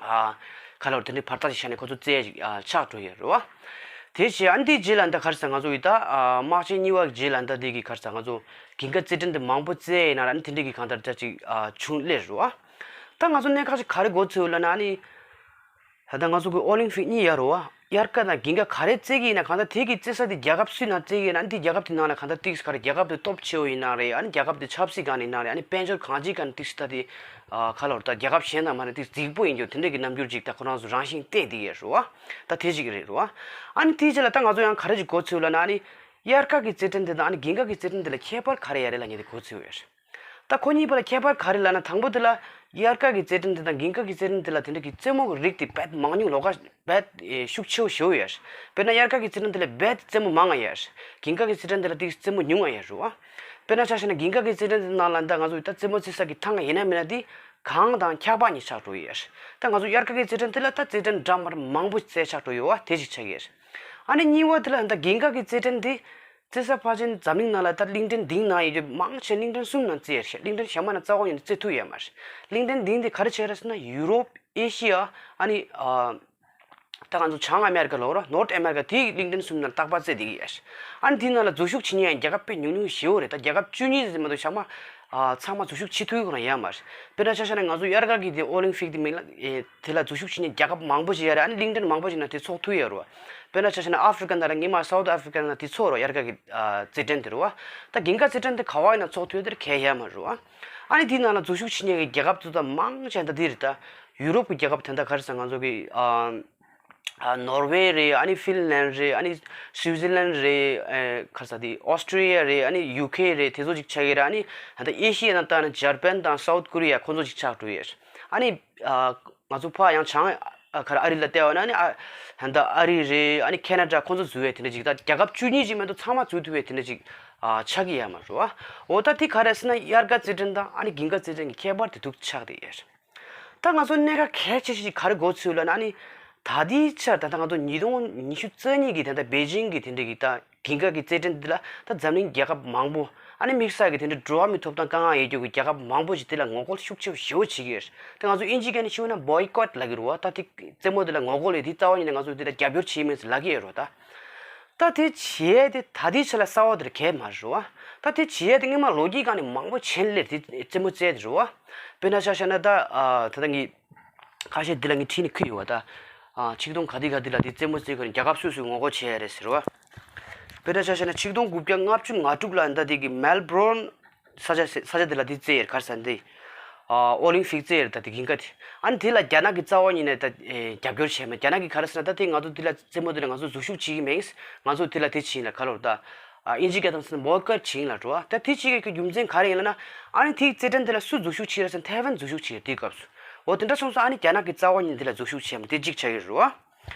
ཨ་ག་ལ་བར་དེ་འདྲའི་བར་ཐག་ཅིག་བཞག་ནས་ཁོ་ཚོ་རྩེ་ཡས་ཅིག་ཨ་ཆགས་འགྲོ་ཡི་རེད་བ། དེ་བྱས་ཨ་ནི་དེའི་རྗེས་ལ་ད་ག་རེ་ཟེར། ང་ཚོ་ཡི་ད་ཨ་དམག་ཆེན་གཉིས་པ་གི་རྗེས་ལ་ད་དེ་གི་ག་རེ་ཟེར། ང་ཚོ་འགན་ཁག་རྩེད་འགྲན་དེ་མང་པོ་རྩེ་ཡས་ཡིན་ན་ར། ཨ་ནི་དེ་འདྲ་གི་གང་ལྟར་ད་ཅིག་ཨ་བྱུང་སླེབས་རེད་བ། ད་ང་ཚོ་གནད་འགག་ཅིག་ག་རེ་གོ་ཚོད་ལབ་ན། ཨ་ནི་ད་ལྟ་ང་ཚོ་གི་ཨོ་ལིམ་ཕིག་གཉིས་ཡོད་རེད་བ། དབྱར་ཁ་དང་འགན་ཁག་ག་རེ་རྩེ་གི་ཡིན་ན། གང་ལྟར་དེ་གི་རྩེ་ས་དེ་རྒྱལ་ཁབ་སུའི་ནང་རྩེ་གི་ཡིན་ན། ཨ་ནི་དེ་རྒྱལ་ཁབ་དེ་ནང་ལ་གང་ལྟར་ཏིག་ག་རེ་རྒྱལ་ཁབ་དེ་སྟོབས་ཆེ་བོ་ཡིན་ན་རེད། ཨ་ནི་རྒྱལ་ཁབ་དེ་ཆབ་སྲིད་སྒང་ནས་ཡིན་ན་རེད། ཨ་ནི་དཔལ་འབྱོར་གང་ཅིའི་སྒང་ནས་ཡིན་ན་རེད། ཨ་ནི་དཔལ་འབྱོར་གང་ཅིའི་སྒང་ནས་ཏིག་ད་དེ་ཨ་ག་ལ་བར་ད་རྒྱལ་ཁབ་གཞན་དང་མ་ནས་ཏིག་རྫིག་པོ་ཡིན་རྒྱུ་དེ་འདྲ་གི་རྣམ་འགྱུར་ཅིག་ད་ཁོ་རང་ཚོ་རང་བཞིན་བསྟན་བསྡད་ཡོད་རེད་བ། ད་དེ་ཅིག་རེད་རེད་བ། ཨ་ནི་དེའི་རྗེས་ལ་ད་ང་ཚོ་ཡང་ག་རེ་ཅིག་གོ་ཚོད་ལབ་ན། ཨ་ནི་དབྱར་ཁ་གི་རྩེད་འགྲན་དེ་དང་ཨ་ནི་འགན་ཁག་གི་རྩེད་འགྲན་དེ་ལ་ཁྱད་པར་ག་རེ་ཡོད་རེད་ལབ་མཁན་དེ་གོ་ཚོད་ཡོད་རེད། ད་ཁོ་གཉིས་བར་ལ་ཁྱད་པར་ག་རེ་ལབ་ན། དང་པོ་དེ་ལ་དབྱར་ཁ་གི་རྩེད་འགྲན་དེ་དང་འགན་ཁག་གི་རྩེད་འགྲན་དེ་ལ་དེ་འདྲ་གི་རྩེད་མོ་གི་རིགས་དེ་རྦད་མང་ཉུང་ལོགས་ཀ་རྦད་ཤུགས་ཆེ་བོ་ཞེ་པོ་ཡོད། དཔེར་ན་དབྱར་ཁ་གི་རྩེད་འགྲན་དེ་ལ་རྦད་རྩེད་མོ་མང་ང་ཡོད། འགན་ཁག་གི་རྩེད་འགྲན་དེ་ལ་དེ་རྩེད་མོ་ཉུང་ང་ཡོད་རེད་བ། དཔེར་ན་ཆ་བཞག་ན་འགན་ཁག་གི་རྩེད་འགྲན་དེ་ནང་ལ་ད་ང་ཚོ་ད་རྩེད་མོ་རྩེ་ས་གི་ཐང་ཡིན་ན་མིན་ན་དེ་གངས་དང་འཁྱག་པ་གཉིས་ཆགས་འགྲོ་ཡོད། ད་ང་ཚོ་དབྱར་ཁ་གི་རྩེད་འགྲན་དེ་ལ་ད་རྩེད་འགྲན་འདྲ་མར་མང་པོ་རྩེ་ཆགས་འགྲོ་ཡོད་བ། དེ་ཞིག་ཆགས་ཡོད། ཨ་ནི་གཉིས་པ་དེ་ལ་ད་འགན་ཁག་གི་རྩེད་འགྲན་དེ་རྩེ་ས་ཕལ་ཆེར་འཛམ་གླིང་ནང་ལ་ད་གླིང་ཕྲན་བདུན་ནང་ཡོད་རྒྱུ་མང་ཆེ་གླིང་ཕྲན་གསུམ་ནང་རྩེ་ཡོད་རེད། གླིང་ཕྲན་གཞན་པ་ནང་རྩ་བ་ཉིད་ནས་རྩེ་ཐུབ་ཡོད་མ་རེད། གླིང་ཕྲན་བདུན་དེ་ག་རེ་བྱས་རེད་ཟེར་ན། ཡུ་རོབ། ཨེ་ཤི་ཡ། ཨ་ནི་ཨ་ད་ང་ཚོ་བྱང་ཨ་མེ་རི་ཀ་ལབ་ར། North America། དེའི་གླིང་ཕྲན་གསུམ་ནང་རྟག་པར་རྩེ་བསྡད་ཀྱི་ཡོད་རེད། ཨ་ནི་དེའི་ནང་ལ་འཛུལ་ཞུགས་བྱེད་མཁན་ཡང་རྒྱལ་ཁབ་དཔེ་ཉུང་ཉུང་ཞེ་པོ་རེད། ད་རྒྱལ་ཁབ་བཅུ་གཉིས་ཙམ་མ་གཏོགས་ཚང་མ་ཨ་ཚང་མ་འཛུལ་ཞུགས་བྱེད་ཐུབ་ཀྱི་ཁོ་རང་ཡོད་མ་རེད། དཔེར་ན་ཆ་བཞག་ན་ང་ཚོ་དབྱར་ཁ་གི་དེ་ཨོ་ལིམ་ཕིག་དེ་མིན་ལ་ཨེ་དེ་ལ་འཛུལ་ཞུགས་བྱེད་མཁན་རྒྱལ་ཁབ་མང་པོ་ཞིག་ཡོད་རེད། ཨ་ནི་གླིང་ཕྲན་མང་པོ་ཞིག་ནང་དེ་ཚོགས་ཐུབ་ཡོད་རེད་བ། དཔེར་ན་ཆ་བཞག་ན་ཨ་ཧྥི་རི་ཀ་ནང་ལ་སྔོན་མ་South Africa ནང་དེ་ཚོགས་རེད་བ། དབྱར་ཁ་གི་ཨ་རྩེད་འགྲན་དེ་རེད་བ། ད་འགན་ཁག་རྩེད་འགྲན་དེ་ག་བ་ཡིན་ན་ཚོགས་ཐུབ་ཡོད་དེ་གལ་ཡོད་མ་རེད་བ། ཨ་ནི་དེའི་ནང་ལ་འཛུལ་ཞུགས་བྱེད་མཁན་གི་རྒྱལ་ཁབ་ཚོ་ད་མང་ཆེ་ད་དེ་རེད། ད་ཡུ་རོབ་གི་རྒྱལ་ཁབ་དེ་འདྲ་ག་རེ་ཟེར། ང་ཚོ་གི་ཨ་ཨ་ནོར་ཝེ་རེད། ཨ་ནི་ཧྥིན་ལན་རེད། ཨ་ནི་སུའི་ཛི་ལན་རེད། ཨེ་ག་རེ་ཟེར་དེ་ཨོ་སི་ཀྲི་ཡ་རེད། ཨ་ནི་ཡུ་ཁེ་རེད། དེ་ཚོ་ཅིག་ཆགས་ཀྱི་རེད། ཨ་ནི་ད་ཨེ་ཤི་ཡ་ནང་ལྟ་ན་འཇར་པན་དང་སའུ་ཐི་ཀོ་རི་ཡ་ཁོ་ཚོ་ཅིག་ཆགས་འགྲོ་ཡོད། ཨ་ནི་ཨ་ང་ཚོ་ཕར་ཡང་བྱང་ཨ་ག་རེ་ཨ་རི་ལ་བལྟས་པ་ན། ཨ་ནི་ཨ་ད་ཨ་རི་རེད། ཨ་ནི་ཁེ་ན་ཌ་ཁོ་ཚོ་འཛུལ་བའི་དེ་འདྲ་ཅིག་ད་རྒྱལ་ཁབ་བཅུ་གཉིས་ཅིག་མ་གཏོགས་ཚང་མ་འཛུལ་ཐུབ་པའི་དེ་འདྲ་ཅིག་ཨ་ཆགས་ཀྱི་ཡོད་མ་རེད་བ། འོ་ད་དེ་ག་རེ་ཟེར་ན། དབྱར་ཁ་རྩེད་འགྲན་དང་ཨ་ནི་འགན་ཁག་རྩེད་འགྲན་གྱི་ཁྱད་པར་དེ་འདུག་ཆགས་བསྡད་ཡོད། ད་ང་ཚོ་གནད་འགག་གལ་ཆེ་ཤོས་ཅིག་ག་རེ་གོ་ཚུལ་ལབ་ན། ཨ་ནི་ད་ལྟའི་ཆར་ད་ལྟ་ང་ཚོ་ཉིས་སྟོང་ཉི་ཤུ་རྩ་གཉིས་ཀྱི་ད་ལྟ་པེ་ཅིང་གི་དེ་འདྲ་གི་ད་འགན་ཁག་གི་རྩེད་འགྲན་འདི་ལ་ད་འཛམ་གླིང་རྒྱལ་ཁབ་མང་པོ། ཨ་ནི་དམིགས་བསལ་གྱི་དེ་འདྲ་འགྲོ་བ་མིའི་ཐོབ་ཐང་དཀའ་ངལ་ཡོད་རྒྱུ་གི་རྒྱལ་ཁབ་མང་པོ་ཞིག་དེ་ལ་ངོ་རྒོལ་ཤུགས་ཆེ་བོ་ཞེ་པོ་བྱེད་ཀྱི་ཡོད། ད་ང་ཚོ་དབྱིན་ཇིའི་སྐད་ནས་ཞུས་ན་བོའི་ཀོཊ་ལབ་ཀྱི་རེད་བ། ད་དེ་རྩེད་མོ་དེ་ལ་ངོ་རྒོལ་ཡོད། དེ་རྩ་བ་ཉིད་ནས་ང་ཚོ་དེ་ལ་རྒྱབ་སྐྱོར་བྱེད་མིན་ཟེར་ལབ་ཀྱི་ཡོད་རེད་བ། ད་ད་དེ་བྱེད་དེ་ད་ལྟའི་ཆ་ལ་གསར་པ་དེ་གས་མ་རེད་བ། ད་དེ་བྱེད་དེ་སྔོན་མ་ལོ་རྒྱུས་སྒང་ནས་མང་པོ་བྱས་ནས་སླེབས། དེ་རྩེད་མོ་རྩེ་དེ་རེད་བ། དཔེར་ན་ཆ་བཞག་ན་ད་ཨ་ད་ལྟ་ངས་ཁ་ཤས་འདི་ལ་ངས་བྲིས་ནས་བཀོད་ཡོད་བ། ད་ཨ་ཆིག་སྟོང་ག་དུས་ག་དུས་ལ་དེ་རྩེད་མོ་རྩེ་དགོས་ནས་རྒྱལ་ཁབ་སོ་སོས་ངོ་རྒོལ་བྱས་ཡ་རེད་ཟེར་བ། དཔེར་ན་ཆ་བཞག་ན་ཆིག་སྟོང་དགུ་བརྒྱ་ལྔ་བཅུ་ང་དྲུག་ལ་ད་དེ་གི་མེལ་བྷོ་རོན་ས་ཆ་ས་ཆ་དེ་ལ་དེ་རྩེ་ཡ་རེད། ག་རེ་ཟེར་ན་དེ་ཨ་ཨོ་ལིམ་ཕིག་རྩེ་ཡ་རེད། ད་དེ་འགན་ཁག་དེ། ཨ་ནི་དེ་ལ་རྒྱ་ནག་གི་རྩ་བ་ཉིད་ནས་ད་ཨེ་རྒྱབ་སྐྱོར་བྱས་མེད། རྒྱ་ནག་གིས་ག་རེ་ཟེར་ན། ད་དེ་ང་ཚོ་དེ་ལ་རྩེད་མོ་དེ་ལ་ང་ཚོ་འཛུལ་ཞུགས་བྱེད་ཀྱི་མེད། ང་ཚོ་དེ་ལ་དེ་བྱེད་ཡིན་ལ་ག་ལོར་ད་ཨ་དབྱིན་ཇིའི་སྐད་དང་ཟེར་ན་བོའི་ཀོཊ་བྱེད་ཡིན་ལ་འགྲོ་བ། ད་དེ་བྱེད་ཀྱི་རྒྱུ་མཚན་ག་རེ་ཡིན་ལབ་ན། ཨ་ནི་དེའི་རྩེད་འགྲན་དེ་ལ་སུ་འཛུལ་ཞུགས་བྱེད་རེད་ཟེར་ན། ཐའེ་ཝན་འཛུལ་ཞུགས་བྱེད་དེའི་སྐབས་སུ། འོ་དེ་འདྲ་སོང་ཙང་ཨ་ནི་རྒྱ་ནག་གི་རྩ་བ་ཉིད་དེ་ལ་འཛུལ་ཞུགས་བྱས་མེད། དེ་གཅིག་ཆགས་ཡོད་རེད་བ།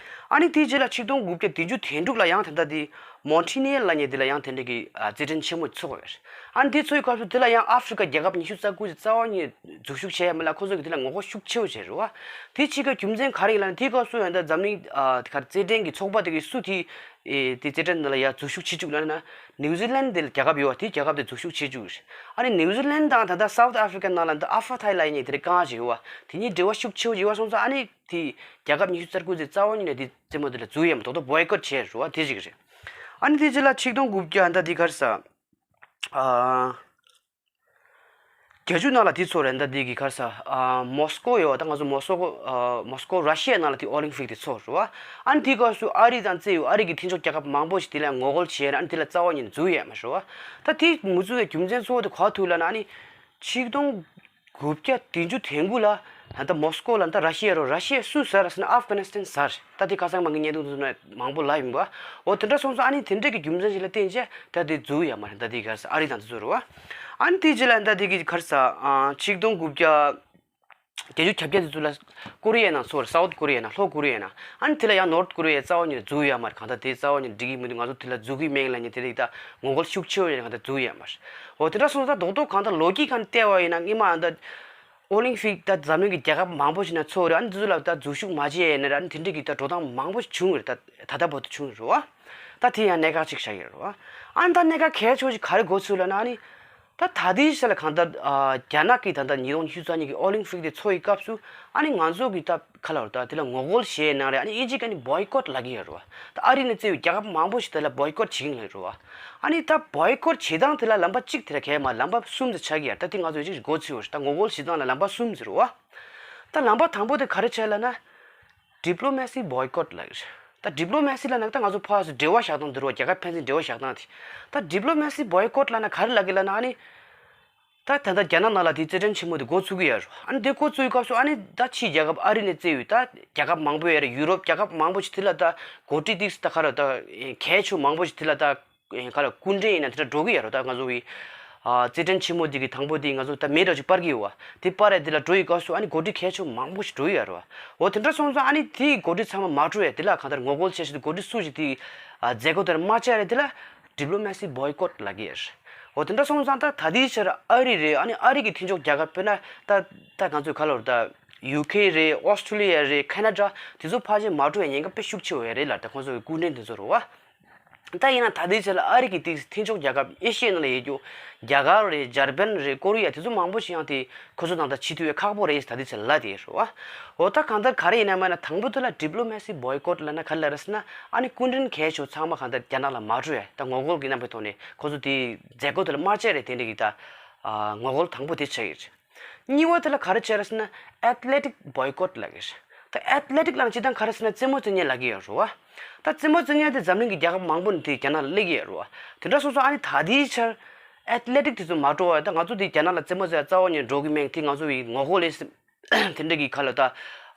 ཨ་ནི་དེའི་རྗེས་ལ་ཆིག་སྟོང་དགུ་བརྒྱ་བདུན་ཅུ་དོན་དྲུག་ལ་ཡང་དེ་འདྲ་དེ་མོན་ཊི་ནེ་ལབ་མཁན་དེ་ལ་ཡང་དེ་འདྲ་གི་ཨ་རྩེད་འགྲན་ཆེན་མོ་ཚོགས་ཡོད་རེད། ཨ་ནི་དེ་ཚོའི་སྐབས་སུ་དེ་ལ་ཡང་ཨ་ཧྥི་རི་ཀ་རྒྱལ་ཁབ་ཉི་ཤུ་རྩ་དགུ་ཅིག་རྩ་བ་ཉིད་འཛུལ་ཞུགས་བྱས་ཡ་མེད་ལ། ཁོ་ཚོ་གིས་དེ་ལ་ངོ་རྒོལ་ཤུགས་ཆེ་བོ་བྱས་རེད་བ། དེ་བྱེད་ཀྱི་རྒྱུ་མཚན་ག་རེ་ཡིན་ལབ་ན། དེའི་སྐབས་སུ་ཡང་ད་འཛམ་གླིང་ཨ་ག་རེ་རྩེད་འགྲན་གྱི་ཚོགས་པ་དེ་གིས་སུ་དེ་ཨེ་དེ་རྩེད་འགྲན་འདི་ལ་ཡ་འཛུལ་ཞུགས་བྱེད་བཅུག་ལབ་ན། ནིའུ་ཛི་ལན་དེ་ལ་རྒྱལ་ཁབ་ཡོད་བ། དེ་རྒྱལ་ཁབ་དེ་འཛུལ་ཞུགས་བྱེད་བཅུག་རེད། ཨ་ནི་ནིའུ་ཛི་ལན་དང་ད་ལྟ་སའུ་ཐི་ཨ་ཧྥི་རི་ཀ་ནང་ལ་ད་ཨ་ཕར་ཐའི་ལབ་མཁན་དེ་རིགས་དཀའ་ངལ་ཅིག་ཡོད་བ། དེ་གཉིས་འབྲེལ་བ་ཤུགས་ཆེ་བོ་ཡོད་བ་སོང་ཙང་། ཨ་ནི་དེ་རྒྱལ་ཁབ་ཉི་ཤུ་རྩ་དགུ་ཅིག་རྩ་བ་ཉིད་ནས་དེ་རྩེད་མོ་དེ་ལ་འཛུལ་ཡ་མ་གཏོགས་ད་བོའི་ཀོཊ་བྱས་རེད་བ། དེ་ཅིག་རེད། ཨ་ནི་དེ་རྗེས་ལ་ཆིག་སྟོང་དགུ་བརྒྱ་ད་དེ་ག་རེ་ཟ། ཨ། བརྒྱད་ཅུ་ནང་ལ་དེ་ཚོ་རེད། ད་དེ་གི་ག་རེ་ཟེར། ཨ་མོ་སི་ཀོ་ཡོད་པ། ད་ང་ཚོ་མོ་སི་ཀོ་ཨ་མོ་སི་ཀོ་ར་ཤི་ཡའི་ནང་ལ་དེ་ཨོ་ལིམ་ཕིག་དེ་ཚོགས་རེད་པ། ཨ་ནི་དེའི་སྐབས་སུ་ཨ་རི་དང་བཙན་ཡོད། ཨ་རི་གི་མཐུན་ཕྱོགས་རྒྱལ་ཁབ་མང་པོ་ཞིག་དེ་ལ་ངོ་རྒོལ་བྱས་ནས། ཨ་ནི་དེ་ལ་རྩ་བ་ཉིད་ནས་འཛུལ་ཡོད་མ་རེད་པ། ད་དེ་མི་འཛུལ་བའི་རྒྱུ་མཚན་གཙོ་བོ་དེ་ག་པར་ཐུག་ལབ་ན། ཨ་ནི་ཆིག་སྟོང་དགུ་བརྒྱ་བདུན་ཅུ་དོན་དགུ་ལ་ད་ལྟ་མོ་སི་ཀོ་ལ་ད་ར་ཤི་ཡ་རེད་པ། ར་ཤི་ཡས་སུ་ཟ་རེད་ཟེར་ན། ཨབ་གྷ་ནི་སི་ཐན་ཟ་རེད། ད་དེ་ཁ་སང་མ་གི་བརྙན་ཐུང་དེ་ཚོ་ནང་མང་པོ་ལབ་ཡིན་པ། འོ་དེ་འདྲ་སོང་ཙང་ཨ་ནི་དེ་འདྲ་གི་རྒྱུ་མཚན་ཞིག་ལ་བརྟེན་བྱས་ད་དེ་འཛུལ་ཡོད་མ་རེད། ད་དེ་ག་རེ་ཟེར། ཨ་རི་དང་དེ་ཚོ་རེད་པ། ཨ་ནི་དེ་རྗེས་ལ་ད་དེ་གི་ག་རེ་ཟེར། ཨ་ཆིག་སྟོང་དགུ་བརྒྱ་བརྒྱད་ཅུ་གྱ་བརྒྱད་དེ་ཚོ་ལ་ཀོ་རི་ཡའི་ནང་ཚོགས་རེད། སའུ་ཐི་ཀོ་རི་ཡའི་ནང་། ལྷོ་ཀོ་རི་ཡའི་ནང་། ཨ་ནི་དེ་ལ་ཡང་ནོར་ཐི་ཀོ་རི་ཡ་རྩ་བ་ཉིད་ནས་འཛུལ་ཡོད་མ་རེད། གང་ལྟར་དེ་རྩ་བ་ཉིད་ནས་འགྲིག་གི་མི་འདུག་ང་ཚོ་དེ་ལ་འཛུལ་གི་མེད་ལབ་མཁན་དེ་རིགས་ད་ངོ་རྒོལ་ཤུགས་ཆེ་བོ་ཡོད། གང་ལྟར་འཛུལ་ཡོད་མ་རེད། འོ་དེ་འདྲ་སོང་ཙང་རྡོག་རྡོག་གང་ལྟར་ལོ་རྒྱུས་སྒང་བལྟས་པ་ཡིན་ན། སྔོན་མ་ད་ཨོ་ལིམ་ཕིག་ད་འཛམ་གླིང་གི་རྒྱལ་ཁབ་མང་པོ་ཞིག་ནང་ཚོགས་རེད། ཨ་ནི་དེ་ཚོ་ལ་ད་འཛུལ་ཞུགས་མ་བྱས་ཡིན་ན་ར། ཨ་ནི་དེ་འདྲ་གི་ད་འགྲོ་སྟངས་མང་པོ་ཞིག་བྱུང་རེད། ད་ད་ལྟ་བར་དུ་བྱུང་རེད་པ། ད་དེ་ཡང་གནད་འགག་ཅིག་ཆགས་ཡོད་རེད་པ། ཨ་ནི་ད་གནད་འགག་གལ་ཆེ་བོ་ཞིག་ག་རེ་འགོ་ཚུགས་ལབ་ན། ཨ་ནི་ད་ད་ལྟའི་ཆ་ལ་གང་ལྟར་ཨ་རྒྱ་ནག་གིས་ད་ལྟ་ཉིས་སྟོང་ཉི་ཤུ་རྩ་གཉིས་ཀྱི་ཨོ་ལིམ་ཕིག་དེ་ཚོགས་ཡི་སྐབས་སུ། ཨ་ནི་ང་ཚོ་གི་ད་ག་ལབ་རེད། ད་དེ་ལ་ངོ་རྒོལ་བྱས་ན་རེད། ཨ་ནི་ཨིན་ཇི་ག་ནི་བོའི་ཀོཊ་ལབ་ཀྱི་ཡོད་རེད་པ། ད་ཨ་རི་ནས་བཙལ་བའི་རྒྱལ་ཁབ་མང་པོ་ཞིག་དེ་ལ་བོའི་ཀོཊ་བྱེད་ཀྱི་ཡོད་རེད་པ། ཨ་ནི་ད་བོའི་ཀོཊ་བྱེད་སྟངས་དེ་ལ་ལམ་པ་གཅིག་དེ་ལ་གལ་མ། ལམ་པ་གསུམ་དེ་ཆགས་ཀྱི་ཡོད་རེད། ད་དེ་ང་ཚོ་ཅིག་འགོ་ཚུགས་པ་རེད། ད་ངོ་རྒོལ་བྱེད་སྟངས་ལ་ལམ་པ་གསུམ་ཟེར་བ། ད་ལམ་པ་དང་པོ་དེ་ག་རེ་བྱས་ལབ་ན། ཌི་པི་ལོ་མེ་སི་བོའི་ཀོཊ་ལབ་ཀྱི་རེད། ད་ཌི་པི་ལོ་མེ་སི་ལབ་ན་ད་ང་ཚོ་ཕར་ཚུར་འབྲེལ་བ་བཞག་སྟངས་དེ་རེད་པ། རྒྱལ་ཁབ་ཕན་ཚུན་འབྲེལ་བ་བཞག་སྟངས་དེ། ད་ཌི་པི་ལོ་མེ་སི་བོའི་ཀོཊ་ལབ་ན་ག་རེ་ལབ་ཀྱི་ལབ་ན། ཨ་ནི་ད་ད་ལྟ་རྒྱ་ནག་ནང་ལ་དེ་རྩེད་འགྲན་ཆེན་མོ་དེ་འགོ་ཚུགས་ཀྱི་ཡོད་རེད། ཨ་ནི་དེ་འགོ་བཙུགས་པའི་སྐབས་སུ། ཨ་ནི་ད་ཕྱིའི་རྒྱལ་ཁབ་ཨ་རི་ནས་བཙལ་བའི་ད་རྒྱལ་ཁབ་མང་པོ་ཡོད་རེད། ཡུ་རོབ་རྒྱལ་ཁབ་མང་པོ་ཞིག་དེ་ལ་ད་འགོ་ཁྲིད་དེ་ད་ག་རེ་ད་གལ་ཆེ་མང་པོ་ཞིག་དེ་ལ་ད་ག་རེ་སྐུ་མགྲོན་ཡིན་ན་དེ་འདྲ་འགྲོ་གི་ཡོད་རེད། ད་ང་ཚོ་བའི་ཨ་རྩེད་འགྲན་ཆེན་མོ་དེ་གི་དང་པོ་དེ་ང་ཚོ་ད་མེ་འདྲ་ཅིག་སྤར་གི་ཡོད་པ། དེ་སྤར་རེད། དེ་ལ་འགྲོ་ཡི་སྐབས་སུ་ཨ་ནི་འགོ་ཁྲིད་གལ་ཆེ་མང་པོ་ཞིག་འགྲོ་གི་ཡོད་རེད་པ། འོ་དེ་འདྲ་སོང་ཙང་ཨ་ནི་དེའི་འགོ་ཁྲིད་ཚང་མ་མ་འགྲོ་ཡ། དེ་ལ་གང་ལྟར་ངོ་རྒོལ་བྱེད་བཞིན་དུ་འགོ་ཁྲིད་སུ་ཞིག་དེ་ཨ་མཛད་སྒོ་དེར་མ་བཅར་རེད། དེ་ལ་ཌི་པི་ལོ་མེ་སི་བོའི་ཀོཊ་ལབ་ཀྱི་ཡོད་རེད། འོ་དེ་འདྲ་སོང་ཙང་ད་ད་ལྟའི་ཆར་ཨ་རི་རེད། ཨ་ནི་ཨ་རི་གི་མཐུན་ཕྱོགས་རྒྱལ་ཁབ། དཔེར་ན་ད་ད་ང་ཚོའི་ག་ལབ་རེད། ད་ཡུ་ཁེ་རེད། ཨོ་སི་ཁྲུ་ལི་ཡ་རེད། ཁེ་ན་ཌ། དེ་ཚོ་ཕལ་ཆེར་མ་འགྲོ་བའི་ཉེན་ཁ་དཔེ་ཤུགས་ཆེ་བོ་ཡོད་རེད་ལ། ད་ཁོང་ཚོ་གི་སྐུ་མགྲོན་དེ་ཚོ་རེད་པ། ད་ཡིན་ན་ད་ལྟའི་ཆ་ལ་ཨ་རི་གི་དེ་མཐུན་ཕྱོགས་རྒྱལ་ཁབ་ཨེ་ཤི་ཡའི་ནང་ལ་ཡོད་རྒྱུ་རྒྱ་གར་རེད། འཇར་པན་རེད། ཀོ་རི་ཡ། དེ་ཚོ་མང་པོ་ཞིག་ཡང་དེ་ཁོ་ཚོ་དང་ད་ཕྱི་ཐུ་བའི་ཁག་པོ་རེད་ཟེར་ད་ལྟའི་ཆ་ལ་ལབ་དེ་རེད་པ། འོ་ད་གང་ལྟར་ག་རེ་ཡིན་ན་མིན་ན། དང་པོ་དེ་ལ་ཌི་པི་ལོ་མེ་སི་བོའི་ཀོཊ་ལབ་ན་ག་རེ་ལབ་རེད་ཟེར་ན། ཨ་ནི་སྐུ་མགྲོན་གལ་ཆེ་ཚང་མ་གང་ལྟར་རྒྱ་ནག་ལ་མ་འགྲོ་ཡ། ད་ངོ་རྒོལ་གྱི་རྣམ་པའི་ཐོག་ནས་ཁོ་ཚོ་དེ་མཛད་སྒོ་དེ་ལ་མ་བཅར་རེད། དེ་འདྲ་གི་ད་ཨ་ངོ་རྒོལ་དང་པོ་དེ་བྱས་ཡོད་རེད། གཉིས་པ་དེ་ལ་ག་རེ་བྱས་རེད་ཟེར་ན། ཨེཐ་ལེ་ཊིག་བོའི་ཀོཊ་ལབ་ཀྱི་རེད། ད་ཨེཐ་ལེ་ཊིག་ལབ་ན་སྤྱིར་བཏང་ག་རེ་ཟེར་ན་རྩེད་མོ་རྩེ་མཁན་ལབ་ཀྱི་ཡོད་རེད་པ། ད་རྩེད་མོ་རྩེ་མཁན་དེ་འཛམ་གླིང་གི་རྒྱལ་ཁབ་མང་པོ་ནས་དེ་རྒྱ་ནག་ལ་སླེབས་ཀྱི་ཡོད་རེད་པ། དེ་འདྲ་སོང་ཙང་ཨ་ནི་ད་ལྟའི་ཆར་ཨེཐ་ལེ་ཊིག་དེ་ཚོ་མ་འགྲོ་བ། ད་ང་ཚོ་དེ་རྒྱ་ནག་ལ་རྩེད་མོ་རྩེ་ཡ་རྩ་བ་ནས་འགྲོ་གི་མེད། དེ་ང་ཚོ་བའི་ངོ་རྒོལ་ལས་དེ་འདྲ་གི་ག་ལབ་རེད། ད་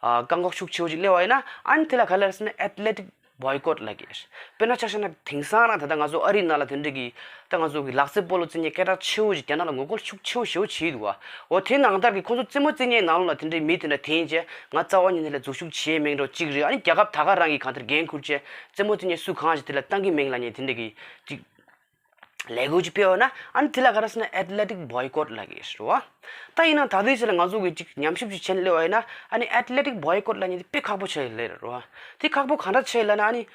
ཨ་བཀག་འགོག་ཤུགས་ཆེ་བོ་ཅིག་སླེབས་པ་ཡིན་ན། ཨ་ནི་དེ་ལ་ག་རེ་ལབ་རེད་ཟེར་ན་ཨེཐ་ལེ་ཊིག་བོའི་ཀོཊ་ལབ་ཀྱི་རེད། དཔེར་ན་ཆ་བཞག་ན་དེང་སང་རང་ད་ལྟ་ང་ཚོ་ཨ་རིའི་ནང་ལ་དེ་འདྲ་གི་ད་ང་ཚོ་གི་ལག་རྩེད་སྤོ་ལོ་རྩེད་མཁན་སྐད་གྲགས་ཆེ་བོ་ཅིག་རྒྱ་ནག་ལ་ངོ་རྒོལ་ཤུགས་ཆེ་བོ་ཞེ་པོ་བྱེད་ཀྱི་འདུག་པ། འོ་དེ་ནང་ལྟར་གྱི་ཁོང་ཚོ་རྩེད་མོ་རྩེད་མཁན་ནང་ལོགས་ལ་དེ་འདྲའི་མི་དེ་འདྲ་འཐེན་བྱས། ང་རྩ་བ་ཉིད་ནས་ལ་འཛུལ་ཞུགས་བྱེད་མེད་འགྲོ་གཅིག་རེད། ཨ་ནི་རྒྱལ་ཁབ་ད་ག་རང་གིས་གང་ལྟར་འགན་འཁུར་བྱས་རྩེད་མོ་རྩེད་མཁན་སུ་གང་ཞིག་དེ་ལ་བཏང་གི་མེད་ལབ་མཁན་དེ་འདྲ་གི་ཅིག་ལས་འགུལ་ཅིག་སྤེལ་བ་ན། ཨ་ནི་དེ་ལ་ག་རེ་ཟེར་ན་ཨེཐ་ལེ་ཊིག་བོའི་ཀོཊ་ལབ་ཀྱི་རེད་པ། ད་ཡིན་ནའང་ད་ལྟའི་ཆ་ལ་ང་ཚོ་གི་ཅིག་ཉམས་ཞིབ་ཅིག་བྱས་ནས་སླེབས་པ་ཡིན་ན། ཨ་ནི་ཨེཐ་ལེ་ཊིག་བོའི་ཀོཊ་ལབ་མཁན་དེ་དཔེ་ཁག་པོ་ཆགས་ཡོད་ལབ་རེད་པ། དེ་ཁག་པོ་གང་འདྲ་ཆགས་ཡོད་ལབ་ན། ཨ་ནི་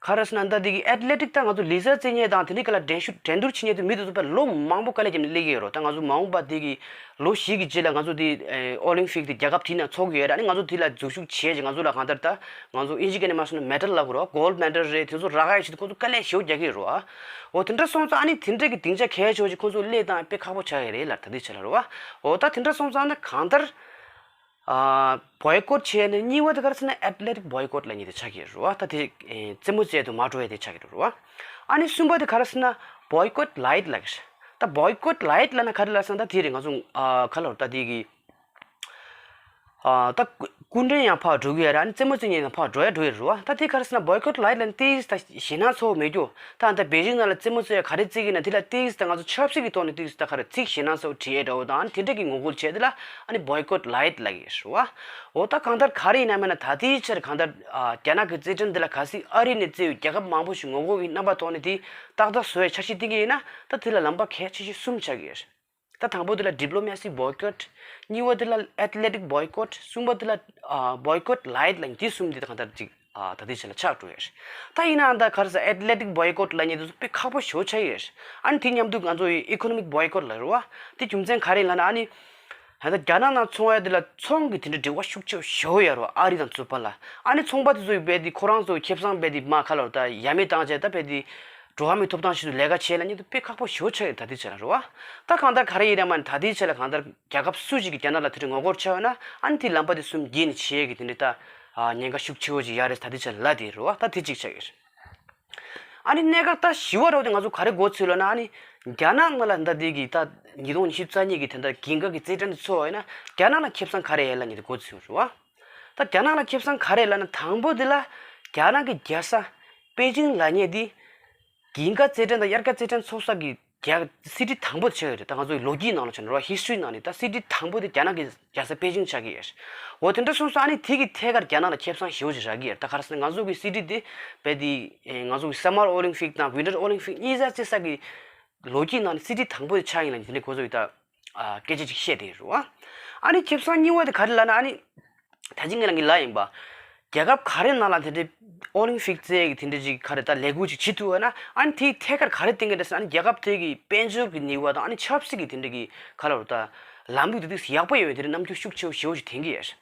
ག་རེ་ཟེར་ན་ད་འདི་གི་ཨེཐ་ལེ་ཊིག་ད་ང་ཚོ་ལི་ཙལ་རྩེད་མཁན་དང་དེ་འདྲའི་སྒང་ལ་འགྲན་ཞུགས་འགྲན་བསྡུར་བྱེད་མཁན་དེ་མི་དེ་ཚོ་དཔེ་ལོ་མང་པོ་དཀའ་ལས་བརྒྱབ་ནས་སླེབས་ཀྱི་ཡོད་རེད། ད་ང་ཚོ་མ་འོངས་པ་འདི་གི་ལོ་བཞི་གི་རྗེས་ལ་ང་ཚོ་དེ་ཨོ་ལིམ་ཕིག་དེ་རྒྱལ་ཁབ་དེའི་ནང་འཚོགས་ཀྱི་ཡོད་རེད། ཨ་ནི་ང་ཚོ་དེ་ལ་འཛུལ་ཞུགས་བྱས་རྗེས་ང་ཚོ་ལ་གང་ལྟར་ད་ང་ཚོ་ཨིན་ཇི་སྐད་ནས་མ་སོང་ན་མེ་ཌལ་ལབ་དགོས་རེད་པ། གོལ་ཌི་མེ་ཌལ་རེད། དེ་ཚོ་རག་ཡ་ཆེད་དུ་ཁོ་ཚོ་དཀའ་ལས་ཞེ་པོ་རྒྱག་གི་ཡོད་རེད་པ། འོ་དེ་འདྲ་སོང་ཙང་ཨ་ནི་དེ་འདྲ་གི་སྡིངས་ཆ་གལ་ཆེ་བོ་ཅིག་ཁོ་ཚོ་སླེབས་སྟངས་དཔེ་ཁག་པོ་ཆགས་ཡོད་རེད་ལབ་ད་ལྟའི་ཆ་ལ་རེད་པ། འོ་ད་དེ་འདྲ་སོང་ཙང་ན་གང་ལྟར། ཨ་བོའི་ཀོཊ་བྱས་ནས་གཉིས་པ་དེ་ག་རེ་ཟེར་ན་ཨེཐ་ལེ་ཊིག་བོའི་ཀོཊ་ལབ་མཁན་དེ་ཆགས་ཀྱི་རེད་པ། ད་དེ་ཨེ་རྩེད་མོ་རྩེ་དུ་མ་འགྲོ་ཡ་དེ་ཆགས་ཀྱི་རེད་པ། ཨ་ནི་གསུམ་པ་དེ་ག་རེ་ཟེར་ན་བོའི་ཀོཊ་ལའིཊ་ལབ་ཀྱི་རེད། ད་བོའི་ཀོཊ་ལའིཊ་ལབ་ན་ག་རེ་ལབ་ཟེར་ན། ད་དེ་རེད། ང་ཚོ་ཨ་ག་ལབ་རེད། ད་དེ་གི་ཨ་ད་སྐུ་མགྲོན་ཡང་ཕར་འགྲོ་གི་ཡོད་རེད། ཨ་ནི་རྩེད་མོ་རྩེ་མཁན་ཡང་ཕར་འགྲོ་ཡ་འགྲོ་ཡ་རེད་པ། ད་དེ་ག་རེ་ཟེར་ན་བོའི་ཀོཊ་ལའིཊ་ལབ་ན་ཏོག་ཙམ་ད་ཞེད་སྣང་ཚ་པོ་མེད་རྒྱུ། ད་ད་པེ་ཅིང་ནང་ལ་རྩེད་མོ་རྩེ་ཡ་ག་རེ་རྩེ་གི་ན་དེ་ལ་ཏོག་ཙམ་ད་ང་ཚོ་ཆབ་སྲིད་ཀྱི་ཐོག་ནས་ཏོག་ཙམ་ད་ག་རེ་ཚིག་ཞེད་སྣང་ཚ་པོ་བྲིས་ཡ་འདྲ་པོ་དང་། ཨ་ནི་དེ་འདྲ་གི་ངོ་རྒོལ་བྱས་དེ་ལ་ཨ་ནི་བོའི་ཀོཊ་ལའིཊ་ལབ་ཀྱི་རེད་པ། འོ་ད་གང་ལྟར་ག་རེ་ཡིན་ན་མིན་ན་ད་ལྟའི་ཆར་གང་ལྟར་ཨ་རྒྱ་ནག་གི་རྩེད་འགྲན་འདི་ལ་གལ་སྲིད་ཨ་རི་ནས་རྩེ་བའི་རྒྱལ་ཁབ་མང་པོ་ཞིག་ངོ་རྒོལ་གྱི་རྣམ་པ་ཐོག་ནས་དེ་ཏག་ཏག་བཟོ་ཡ་འཆར་གཞི་བཏིང་གི་ཡིན་ན། ད་དེ་ལ་ལམ་པ་གལ་ཆེ་ཤོས་གསུམ་ཆགས་ཀྱི་ཡོད་རེད། ད་དང་པོ་དེ་ལ་ཌི་པི་ལོ་མེ་སི་བོའི་ཀོཊ། གཉིས་པ་དེ་ལ་ཨེཐ་ལེ་ཊིག་བོའི་ཀོཊ། གསུམ་པ་དེ་ལ་ཨ་བོའི་ཀོཊ་ལའིཊ་ལབ་མཁན་དེ་གསུམ་དེ་ད་གང་ལྟར་ཅིག་ཨ་ད་ལྟའི་ཆ་ལ་ཆགས་འགྲོ་ཡོད་རེད། ད་ཡིན་ནའང་ད་ག་རེ་ཟེར། ཨེཐ་ལེ་ཊིག་བོའི་ཀོཊ་ལབ་མཁན་དེ་ཚོ་དཔེ་ཁག་པོ་ཞེ་པོ་ཆགས་ཡོད་རེད། ཨ་ནི་དེ་མཉམ་དུ་ང་ཚོ་ཡི་ཨི་ཀོ་ནོ་མིག་བོའི་ཀོཊ་ལབ་རེད་པ། དེ་རྒྱུ་མཚན་ག་རེ་ལབ་ན། ཨ་ནི་ད་ལྟ་རྒྱ་ནག་ནང་ཚོང་ཡ་དེ་ལ་ཚོང་གི་དེ་འདྲའི་འབྲེལ་བ་ཤུགས་ཆེ་བོ་ཞེ་པོ་ཡོད་རེད་པ། ཨ་རི་དང་ཚོ་བར་ལ། ཨ་ནི་ཚོང་པ་དེ་ཚོ་ཡི་རྦད་དེ་ཁོ་རང་ཚོ་ཁེ་བཟང་རྦད་དེ་མར་ག་ལབ་རེད། ད་ཡ་མེད་བཏང་བྱས་ད་རྦད་དེ་ འགྲོ་བ་མིའི་ཐོབ་ཐང་ཆེད་དུ་ལས་ཀ་བྱེད་ལ་ཉིད་དུ་དཔེ་ཁག་པོ་ཞེ་པོ་ཆགས་ཡོད། ད་ལྟའི་ཆ་ལ་རེད་བ། ད་གང་ལྟར་ག་རེ་ཡིན་ན་མ་ནི་ད་ལྟའི་ཆ་ལ་གང་ལྟར་རྒྱལ་ཁབ་སུ་ཞིག་གིས་རྒྱ་ནག་ལ་དེ་འདྲའི་ངོ་རྒོལ་བྱས་ཡོད་ན་ཨ་ནི་དེའི་ལམ་པ་དེ་སུམ་བརྒྱུད་ནས་ཕྱེ་ཡས་ཀྱི་དེ་འདྲའི་ད་ཉེན་ཁ་ཤུགས་ཆེ་བོ་ཞིག་ཡོད་རེད། ད་ལྟའི་ཆ་ལ་ལབ་དེ་རེད་བ། ད་དེ་གཅིག་ཆགས་ཡོད་རེད། ཨ་ནི་གནད་འགག་ད་བཞི་པ་རེད་བ། དེ་ང་ཚོ་ག་རེ་མགོ་ཚོས་ལབ་ན་ཨ་ནི་རྒྱ་ནག་ནང་ལ་ད་ལྟའི་གི་ད་ཉིས་སྟོང་ཉི་ཤུ་རྩ་གཉིས་ཀྱི་དེ་འདྲ་འགན་ཁག་གི་རྩེད་འགྲན་དེ་ཚོགས་པ་ཡིན་ན་རྒྱ་ནག་ལ་ཁེ་བཟང་ག་རེ་ཡོད་ལབ་ནས་དེ་མགོ་ཚོས་རེད་བ། ད་རྒྱ་ནག་ལ་ཁེ་བཟང་ག་རེ་ལབ་ན་དང་པོ་དེ་ལ་རྒྱ་ནག་གི་རྒྱལ་ས་པེ་ཅིང་ལབ་མཁན་དེ་འགན་ཁག་རྩེད་འགྲན་དང་དབྱར་ཁ་རྩེད་འགྲན་ཚོགས་ས་གི་རྒྱ་སི་ཊི་དང་པོ་དེ་ཆགས་ཡོད་རེད། ད་ང་ཚོའི་ལོ་རྒྱུས་ནང་ལ་བྱས་ན་རེད་བ། ཧི་སི་ཊོ་རི་ནང་ནས་ད་སི་ཊི་དང་པོ་དེ་རྒྱ་ནག་གི་རྒྱལ་ས་པེ་ཅིང་ཆགས་ཀྱི་ཡོད་རེད། འོ་དེ་འདྲ་སོང་ཙང་ཨ་ནི་དེ་གི་ཐད་ཀར་རྒྱ་ནག་ལ་ཁེ་བཟང་ཞེ་པོ་ཅིག་རག་གི་ཡོད་རེད། ད་ག་རེ་ཟེར་ན་ང་ཚོ་གི་སི་ཊི་དེ་རྦད་དེ་ང་ཚོ་གི་སམ་མར་ཨོ་ལིམ་ཕིག་དང་ཝིན་ཊར་ཨོ་ལིམ་ཕིག་གཉིས་ཆ་རྩེ་ས་གི་ལོ་རྒྱུས་ནང་ནས་སི་ཊི་དང་པོ་དེ་ཆགས་ཡིན་ལབ་ནས་དེ་འདྲ་ཁོ་ཚོ་གི་ད་སྐད་ཆ་ཅིག་བཤད་བསྡད་ཡོད་རེད་བ། ཨ་ནི་ཁེ་བཟང་གཉིས་པ་དེ་ག་རེ་ལབ་ན་ཨ་ནི། ད་ཅི་ངས་རང་གི་ལབ་ཡིན་པ། རྒྱལ་ཁབ་ག་རེ་ནང་ལ་དེ་འདྲའི་ཨོ་ལིམ་ཕིག་རྩེ་ཡས་ཀྱི་དེ་འདྲའི་ཅིག་ག་རེ་ད་ལས་འགུལ་ཅིག་བྱེད་ཐུབ་པ་ན་ཨ་ནི་དེའི་ཐད་ཀར་ག་རེ་བསྟན་གྱི་རེད་ཟེར་ན་ཨ་ནི་རྒྱལ་ཁབ་དེ་གི་དཔལ་འབྱོར་གྱི་ནུས་པ་དང་ཨ་ནི་ཆབ་སྲིད་ཀྱི་དེ་འདྲའི་གི་ག་ལབ་རེད་ད་ལམ་ལུགས་དེ་དུས་ཡག་པོ་ཡོད་པའི་དེ་འདྲའི་རྣམ་འགྱུར་ཤུགས་ཆེ་བོ་ཞེ་པོ་ཅིག་འཐེན་གྱི་ཡོད།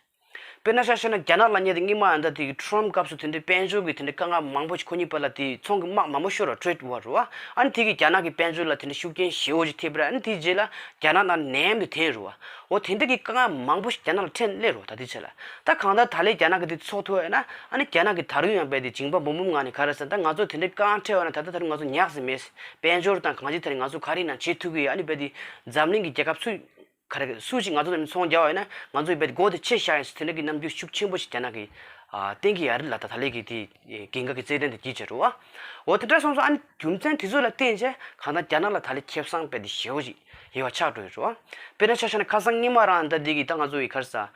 དཔེར་ན་ཆ་བཞག་ན་རྒྱ་ནག་ལབ་མཁན་དེ་སྔོན་མ་ཨ་ད་དེ་གི་ཊརམ་སྐབས་སུ་དེ་འདྲའི་དཔལ་འབྱོར་གྱི་དེ་འདྲའི་དཀའ་ངལ་མང་པོ་ཞིག་ཁོ་གཉིས་བར་ལ་དེ་ཚོང་གི་དམག་མང་པོ་ཤོར་བ། ཊེ་རེ་ཌི་ཝར་རེད་བ། ཨ་ནི་དེ་གི་རྒྱ་ནག་གི་དཔལ་འབྱོར་ལ་དེ་འདྲའི་ཤུགས་རྐྱེན་ཞེ་པོ་ཅིག་ཐེབས་པ་རེད། ཨ་ནི་དེའི་རྗེས་ལ་རྒྱ་ནག་ནང་ནེམ་དུ་ཐོན་རེད་བ། འོ་དེ་འདྲ་གི་དཀའ་ངལ་མང་པོ་ཞིག་རྒྱ་ནག་ལ་འཕྲད་སླེབས་རེད་བ། ད་ལྟའི་ཆ་ལ་ད་གང་ལྟར་ད་ལས་རྒྱ་ནག་གི་དེ་ཚོགས་ཐུབ་ཡོད་ན་ཨ་ནི་རྒྱ་ནག་གི་ད་རུང་ཡང་རྦད་དེ་འཇིགས་པ་འབུམ་འབུམ་ངང་ནས་ག་རེ་ཟེར་ན་ད་ང་ཚོ་དེ་འདྲའི་དཀའ་ངལ་འཕྲད་ཡོད་ན་ད་ལྟ་ད་རུང་ང་ཚོ་ཉག་ཟིན་མེད། དཔལ་འབྱོར་དང་གང་ཅི་ད་རེས་ང་ཚོ་ག་རེ་ཡིན་ན་བྱེད་ཐུབ་ཀྱི་ཡོད། ཨ་ནི་རྦད་དེ་འཛམ་གླིང་གི་རྒྱལ་ཁབ་སུ་ག་རེ་སུ་ཞིག་ང་ཚོ་དང་ཚོང་རྒྱག་པ་ཡིན་ན་ང་ཚོ་རྦད་དེ་སྒོ་དེ་ཕྱེ་བཞག་ཡིན་ཟེར་དེ་འདྲ་གི་རྣམ་འགྱུར་ཤུགས་ཆེན་པོ་ཞིག་རྒྱ་ནག་གིས་ཨ་བསྟན་གྱི་ཡོད་རེད་ལ། ད་ད་ལས་ཀྱི་དེ་འགན་ཁག་གི་རྩེད་འགྲན་དེ་བགྱིས་བྱས་རེད་བ། འོ་དེ་འདྲ་སོང་ཙང་ཨ་ནི་རྒྱུ་མཚན་དེ་ཚོ་ལ་བརྟེན་བྱས་གང་ལྟར་རྒྱ་ནག་ལ་ད་ལས་ཁེ་བཟང་རྦད་དེ་ཞེ་པོ་ཞིག་ཡོད་པ་ཆགས་འགྲོ་ཡོད་རེད་བ། དཔེར་ན་ཆ་བཞག་ན་ཁ་སང་སྔོན་མ་རང་ད་འདི་གི་ད་ང་ཚོ་ཡི་ག་རེ་ཟ།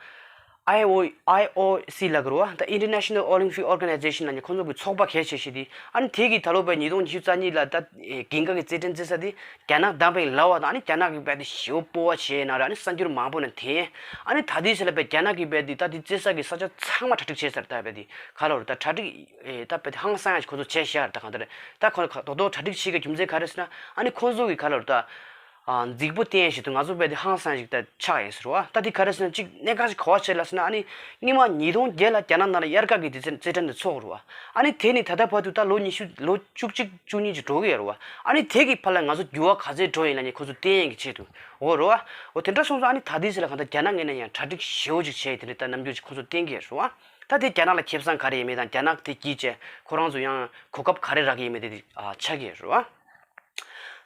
ཨའི་ཨོ་ཨའི་ཨོ་སི་ལབ་ཀྱི་རེད་བ། ད་International Olympic Organization ལབ་མཁན་ཁོང་ཚོ་གི་ཚོགས་པ་གལ་ཆེ་ཤོས་དེ་ཨ་ནི་དེ་གི་ད་ལོ་པའི་ཉིས་སྟོང་ཉི་ཤུ་རྩ་གཉིས་ལ་ད་འགན་ཁག་གི་རྩེད་འགྲན་རྩེ་ས་དེ་རྒྱ་ནག་བདམས་པ་ཡིན་ལབ་པ་དང་ཨ་ནི་རྒྱ་ནག་གི་རྦད་དེ་ཞེ་པོ་སྤོབས་པ་བྱས་ན་ར་ཨ་ནི་གསར་འགྱུར་མང་པོ་ནང་འཐེན། ཨ་ནི་ད་ལྟའི་ཆ་ལ་པའི་རྒྱ་ནག་གི་རྦད་དེ་ད་དེ་རྩེ་ས་གི་ས་ཆ་ཚང་མ་གྲ་སྒྲིག་བྱས་ཚར། ད་རྦད་དེ་ག་ལབ་རེད་ད་གྲ་སྒྲིག་ད་རྦད་དེ་ཧང་སང་ཡ་ཞིག་ཁོ་ཚོ་བྱས་བཞག་རེད། ད་གང་ལྟར་ད་ཁོ་ཚོ་རྡོག་རྡོག་གྲ་སྒྲིག་བྱེད་དགོས་རྒྱུ་མཚན་ག་རེ་ཟེར་ན་ཨ་ནི་ཁོང་ཚོ་གི་ག་ལབ་རེད་ད། ཨ་འཛིགས་པོ་བསྟན་ཞིག་ཏུ་ང་ཚོ་རྦད་དེ་ཧང་སང་ཞིག་ད་ཆགས་ཡིན་ཟེར་བ། ད་དེ་ག་རེ་ཟེར་ན་གཅིག་གནད་འགག་ཞིག་ག་བ་བྱས་ལ་ཟེར་ན་ཨ་ནི་སྔོན་མ་ཉིས་སྟོང་བརྒྱད་ལ་རྒྱ་ནག་ནང་ལ་དབྱར་ཁ་གི་དེ་ཚེ་རྩེད་འགྲན་དེ་ཚོགས་རེད་བ། ཨ་ནི་དེ་ནི་ད་ལྟ་བར་དུ་ད་ལོ་ཉི་ཤུ་ལོ་བཅུ་གཅིག་བཅུ་གཉིས་ཅིག་འགྲོ་གི་ཡོད་རེད་བ། ཨ་ནི་དེ་གི་བར་ལ་ང་ཚོ་འགྱུར་བ་ག་ཚད་འགྲོ་ཡིན་ལ་ནི་ཁོ་ཚོ་བསྟན་ཡིན་གི་ཆེད་དུ་འོ་རེད་བ། འོ་དེ་འདྲ་སོང་ཙང་ཨ་ནི་ད་དེ་ཚེ་ལ་གང་ལྟར་རྒྱ་ནག་ངོས་ནས་ཡང་གྲ་སྒྲིག་ཞེ་པོ་ཅིག་བྱས་དེ་འདྲ་ད་རྣམ་འགྱུར་ཅིག་ཁོ་ཚོ་བསྟན་གི་ཡོད་རེད་བ། ད་དེ་རྒྱ་ནག་ལ་ཁེ་བཟང་ག་རེ་ཡིན་མེད་དང་རྒྱ་ནག་དེ་གིས་བྱས་ཁོ་རང་ཚོ་ཡང་གོ་སྐབས་ག་རེ་རག་གི་ཡིན་མེད་དེ་ཆགས་ཀྱི་ཡོད་རེད་བ།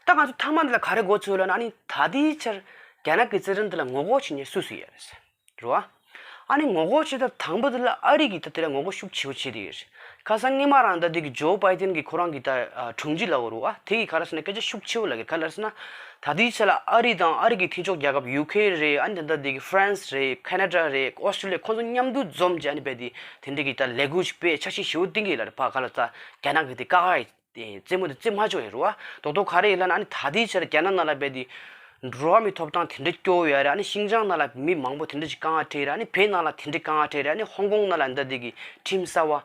ད་ང་ཚོ་མཐའ་མ་འདི་ལ་ག་རེ་མགོ་ཚོས་ལབ་ན་ཨ་ནི་ད་ལྟའི་ཆར་རྒྱ་ནག་གི་རྩེད་འགྲན་འདི་ལ་ངོ་རྒོལ་བྱེད་མཁན་སུ་སུ་ཡོད་རེད་ཟེར་རེད་བ། ཨ་ནི་ངོ་རྒོལ་བྱེད་སྟངས་དང་པོ་འདི་ལ་ཨ་རི་གིས་ད་དེ་ལ་ངོ་རྒོལ་ཤུགས་ཆེ་བོ་བྱེད་ཀྱི་ཡོད་རེད། ཁ་སང་སྔོན་མ་རང་ད་དེ་གི་ཇོ་བྷའི་ཏན་གི་ཁོ་རང་གི་ད་དྲུང་ཆེ་ལབ་དགོས་རེད་བ། དེ་གིས་ག་རེ་ཟེར་ན་སྐད་ཆ་ཤུགས་ཆེ་བོ་ལབ་ཀྱི་ག་རེ་ཟེར་ན། ད་ལྟའི་ཆ་ལ་ཨ་རི་དང་ཨ་རི་གི་མཐུན་ཕྱོགས་རྒྱལ་ཁབ་ཡུ་ཁེ་རེད། ཨ་ནི་ད་ད་དེ་གི་ཧྥ་རན་སི་རེད། ཁེ་ན་ཌ་རེད། ཨོ་སི་ཀྲི་ལི་ཡ། ཁོ་ཚོ་མཉམ་དུ་འཛོམས་བྱས་ཨ་ནི་རྦད་དེ་དེ་འདྲ་གི་ད་ལས་འགུལ་ཞིག་སྤེལ། འཆར་གཞི་ཞེ་པོ་བཏིང་གི་ཡོད་ལ་རེད། ཕ་ག་ལ་ད་རྒྱ་ནག་གི་དེ་བཀག་ཡ་རྩེད་མོ་དེ་རྩེ་མ་ཆོག་ཡིན་རེད་བ། རྡོག་རྡོག་ག་རེ་ཡིན་ལབ་ན་ཨ་ནི་ད་ལྟའི་ཆར་རྒྱ་ནག་ནང་ལ་རྦད་དེ་འགྲོ་བ་མིའི་ཐོབ་ཐང་དེ་འདྲ་སྐྱོ་བོ་ཡོད་རེད། ཨ་ནི་ཤིན་ཅང་ནང་ལ་མི་མང་པོ་དེ་འདྲ་ཞིག་དཀའ་ངལ་འཕྲད་རེད། ཨ་ནི་བོད་ནང་ལ་དེ་འདྲ་དཀའ་ངལ་འཕྲད་རེད། ཨ་ནི་ཧོང་ཀོང་ནང་ལ་ད་དེ་གི་ཁྲིམས་གསར་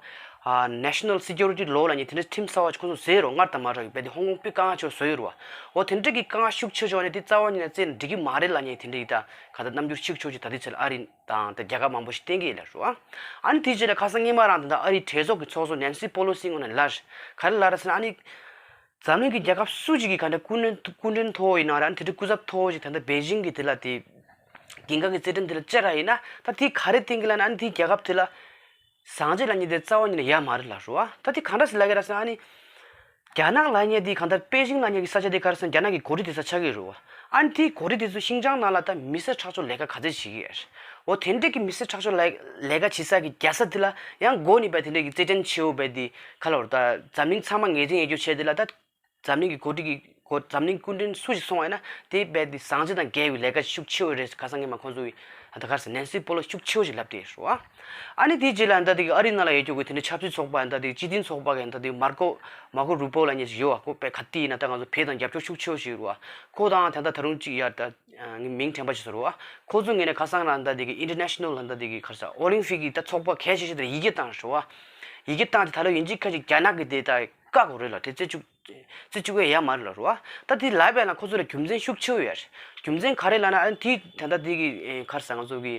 བ་National Security Law ལབ་མཁན་དེ་འདྲ་ཁྲིམས་གསར་བ་ཅིག་ཁོང་ཚོ་བཟོས་རེད། སྔར་དང་མ་འདྲ་བའི་རྦད་དེ་ཧོང་ཀོང་དཔེ་དཀའ་ངལ་ཆེ་བོ་བཟོས་ཡོད་རེད་བ། འོ་དེ་འདྲ་གི་དཀའ་ངལ་ཤུགས་ཆེ་ཆེ་བ་ནི་དེ་རྩ་བ་ཉིད་ནས་རྩེད་ན་འགྲིག་གི་མ་རེད་ལབ་མཁན་དེ་འདྲ་ཡི་ད་ག་ད་རྣམ་འགྱུར་ཤུགས་ཆེ་ཆེ་ད་ལྟའི་ཆར་ཨ་རི་དང་ད་རྒྱལ་ཁབ་མང་པོ་ཞིག་བསྟན་གྱི་ཡོད་ལ་རེད་བ། ཨ་ནི་དེའི་རྗེས་ལ་ཁ་སང་སྔོན་མ་རང་ད་ལྟ་ཨ་རིའི་གྲོས་ཚོགས་ཀྱི་ཚོགས་གཙོ་ནན་སི་པོ་ལོ་སི་ངོས་ནས་ལབ་རེད། ག་རེ་ལབ་རེད་ཟེར་ན་ཨ་ནི། འཛམ་གླིང་གི་རྒྱལ་ཁབ་སུ་ཞིག་གིས་ག་འདྲ་སྐུ་མགྲོན་སྐུ་མགྲོན་མཐོ་བོ་ཡིན་ན་ར་ཨ་ནི་དེ་འདྲའི་སྐུ་ཚབ་མཐོ་བོ་ཞིག་ད་ལྟ་པེ་ཅིང་གི་དེ་ལ་དེ་རྒྱལ་ཁབ་ཀྱི་རྩེད་འགྲན་དེ་ལ་བཅར་བ་ཡིན་ན་ད་དེ་ག་རེ་བསྟན་གྱི་ལབ་ན་ཨ་ནི་དེ་རྒྱལ་ཁབ་དེ་ལ་བཟང་སྤྱོད་ལབ་མཁན་དེ་རྩ་བ་ཉིད་ནས་ཡོད་མ་རེད་ལབ་རེད་བ། ད་དེ་ག་འདྲ་ཞིག་ལབ་ཀྱི་རེད་ཟེར་ན་ཨ་ནི་རྒྱ་ནག་ལབ་མཁན་དེ་གང་ལྟར་པེ་ཅིང་ལབ་མཁན་གྱི་ས་ཆ་དེ་ག་རེ་ཟེར་ན་རྒྱ་ནག་གི་འགོ་ཁྲིད་དེ་ས་ཆགས་ཀྱི་རེད་བ། ཨ་ནི་དེའི་འགོ་ཁྲིད་དེ་ཚོ་ཤིན་ཅང་ནང་ལ་ད་མི་སེར་ཁྲག་སྦྱོར་ལས་ཀ་ག་ཚོད་བྱེད་ཀྱི་ཡོད་རེད། འོ་དེ་འདྲས་ཀྱི་མི་སེར་ཁྲག་སྦྱོར་ལས་ལས་ཀ་བྱེད་ས་གི་རྒྱལ་ས་དེ་ལ་ཡང་འགོ་ནས་རྦད་དེ་འདྲས་ཀྱི་རྩེད་འགྲན་ཆེ་བོ་རྦད་དེ་ག་ལབ་རེད་ད་འཛམ་གླིང་ཚང་མ་ངེས་ཅན་ཡོད་རྒྱུ་བྱས་དེ་ལ་ད་འཛམ་གླིང་གི་འགོ་ཁྲིད་ཀྱི་འགོ་འཛམ་གླིང་སྐུ་མགྲོན་སུ་ཞིག་སོང་བ་ཡིན་ན་དེ་རྦད་དེ་བཟང་སྤྱོད་དང་འགལ་བའི་ལས་ཀ་ཤུགས་ཆེ་བོ་རེད་ཁ་སང་ངས་མ་ཁོང་ཚོ་གི་ད་ག་རེ་ཟེར་ནན་སི་པོ་ལོ་ཤུགས་ཆེ་བོ་ཞིག་ལབ་བསྡད་ཡོད་རེད་བ། ཨ་ནི་དེའི་རྗེས་ལ་ད་དེ་གི་ཨ་རི་ནང་ལ་ཡོད་རྒྱུ་གི་དེ་འདྲ་ཆབ་སྲིད་ཚོགས་པ་ཡང་ད་དེ་སྤྱི་མཐུན་ཚོགས་པ་ཡང་ད་དེ་མར་ཀོ་མར་ཀོ་རུ་པོ་ལབ་མཁན་ཞིག་ཡོད་བ། ཁོ་དཔེ་ག་དེ་ཡིན་ན་ད་ང་ཚོ་བོད་དང་རྒྱབ་སྐྱོར་ཤུགས་ཆེ་བོ་ཞིག་ཡོད་རེད་བ། ཁོ་དང་ད་ད་ད་རུང་གཅིག་ཡར་ད་ངའི་མིང་དྲན་པ་ཞིག་བཟོ་རེད་བ། ཁོ་ཚོ་ངོས་ནས་ཁ་སང་རང་ད་དེ་གི་ཨིན་ཊར་ནེ་ཤ་ནལ་ལ་ད་དེ་གི་ག་རེ་ཟེར་ཨོ་ལིམ་ཕིག་གི་ད་ཚོགས་པ་གལ་ཆེ་ཤོས་དེ་ཡི་གེ་བཏང་རེད་བ། ཡི་གེ་བཏང་དེ་ད་ལོ་ཡིན་གཅིག་ཁ་ཅིག་རྒྱ་ནག་གི་དེ་ད་བཀག་དགོས་རེད་ལ་དེ་རྩེ་བཅུག་རྩེ་བཅུག་ཡ་ཡ་མ་རེད་ལ་རེད་བ། ད་དེ་ལབ་པ་ཡིན་ན་ཁོ་ཚོ་ལ་རྒྱུ་མཚན་ཤུགས་ཆེ་བོ་ཡོད་རེད། རྒྱུ་མཚན་ག་རེ་ལབ་ན་ཨ་ནི་དེ་ད་ལྟ་དེ་གི་ག་རེ་ཟེར་ང་ཚོ་གི་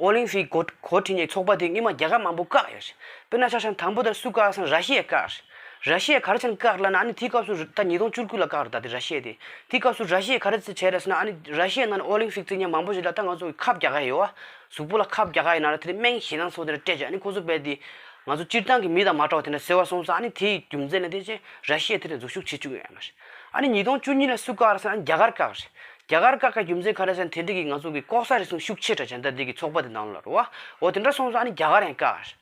ཨོ་ལིམ་ཕིག་འགོ་འགོ་ཁྲིད་མཁན་ཚོགས་པ་དེ་སྔོན་མ་རྒྱལ་ཁབ་མང་པོ་བཀག་ཡོད་རེད། དཔེར་ན་ཆ་བཞག་ན་དང་པོ་དེར་སུ་བཀག་ཟེར་ན་ར་ཤི་ཡ་བཀག་རེད། ར་ཤི་ཡས་ག་རེ་བྱས་ནས་བཀག་ལབ་ན། ཨ་ནི་དེའི་སྐབས་སུ་ད་ཉིས་སྟོང་བཅུ་དགུ་ལ་བཀག་རེད། ད་དེ་ར་ཤི་ཡས་དེ་དེའི་སྐབས་སུ་ར་ཤི་ཡས་ག་རེ་བྱས་རེད་ཟེར་ན། ཨ་ནི་ར་ཤི་ཡའི་ནང་ནས་ཨོ་ལིམ་ཕིག་རྩེད་མཁན་མང་པོ་ཞིག་ལ་ད་ང་ཚོ་གི་ཁབ་རྒྱག་ག་ཡོད་བ། གཟུགས་པོ་ལ་ཁབ་རྒྱག་ག་ཡོད་ན་ར། དེ་ནས་སྨན་ཞེ་དྲག་ཚོ་དེ་འདྲ་སྤྲད་བྱས། ཨ་ནི་ཁོ་ཚོ་རྦད་དེ་ང་ཚོ་སྤྱིར་བཏང་གི་མི་དང་མ་འདྲ་བ་དེ་འདྲ་ཟེར་བ་སོང་ཙང་། ཨ་ནི་དེའི་རྒྱུ་མཚན་ལ་བརྟེན་བྱས་ར་ཤི་ཡས་དེ་ནས་འཛུལ་ཞུགས་བྱེད་བཅུག་ཡོད་མ་རེད། ཨ་ནི་ཉིས་སྟོང་བཅུ་གཉིས་ལ་སུ་བཀག་རེད་ཟེར་ན་རྒྱ་གར་བཀག་རེད། རྒྱ་གར་བཀག་པའི་རྒྱུ་མཚན་ག་རེ་ཟེར་ན། དེ་འདྲ་གི་ང་ཚོ་གི་ལྐོག་ཟ་རུལ་སུངས་ཤུགས་ཆེ་དྲགས་བྱས་ད་འདི་གི་ཚོགས་པ་དེ་ནང་ལ་རེད་བ། འོ་དེ་འདྲ་སོང་ཙང་ཨ་ནི་རྒྱ་གར་ཡང་བཀག་རེད།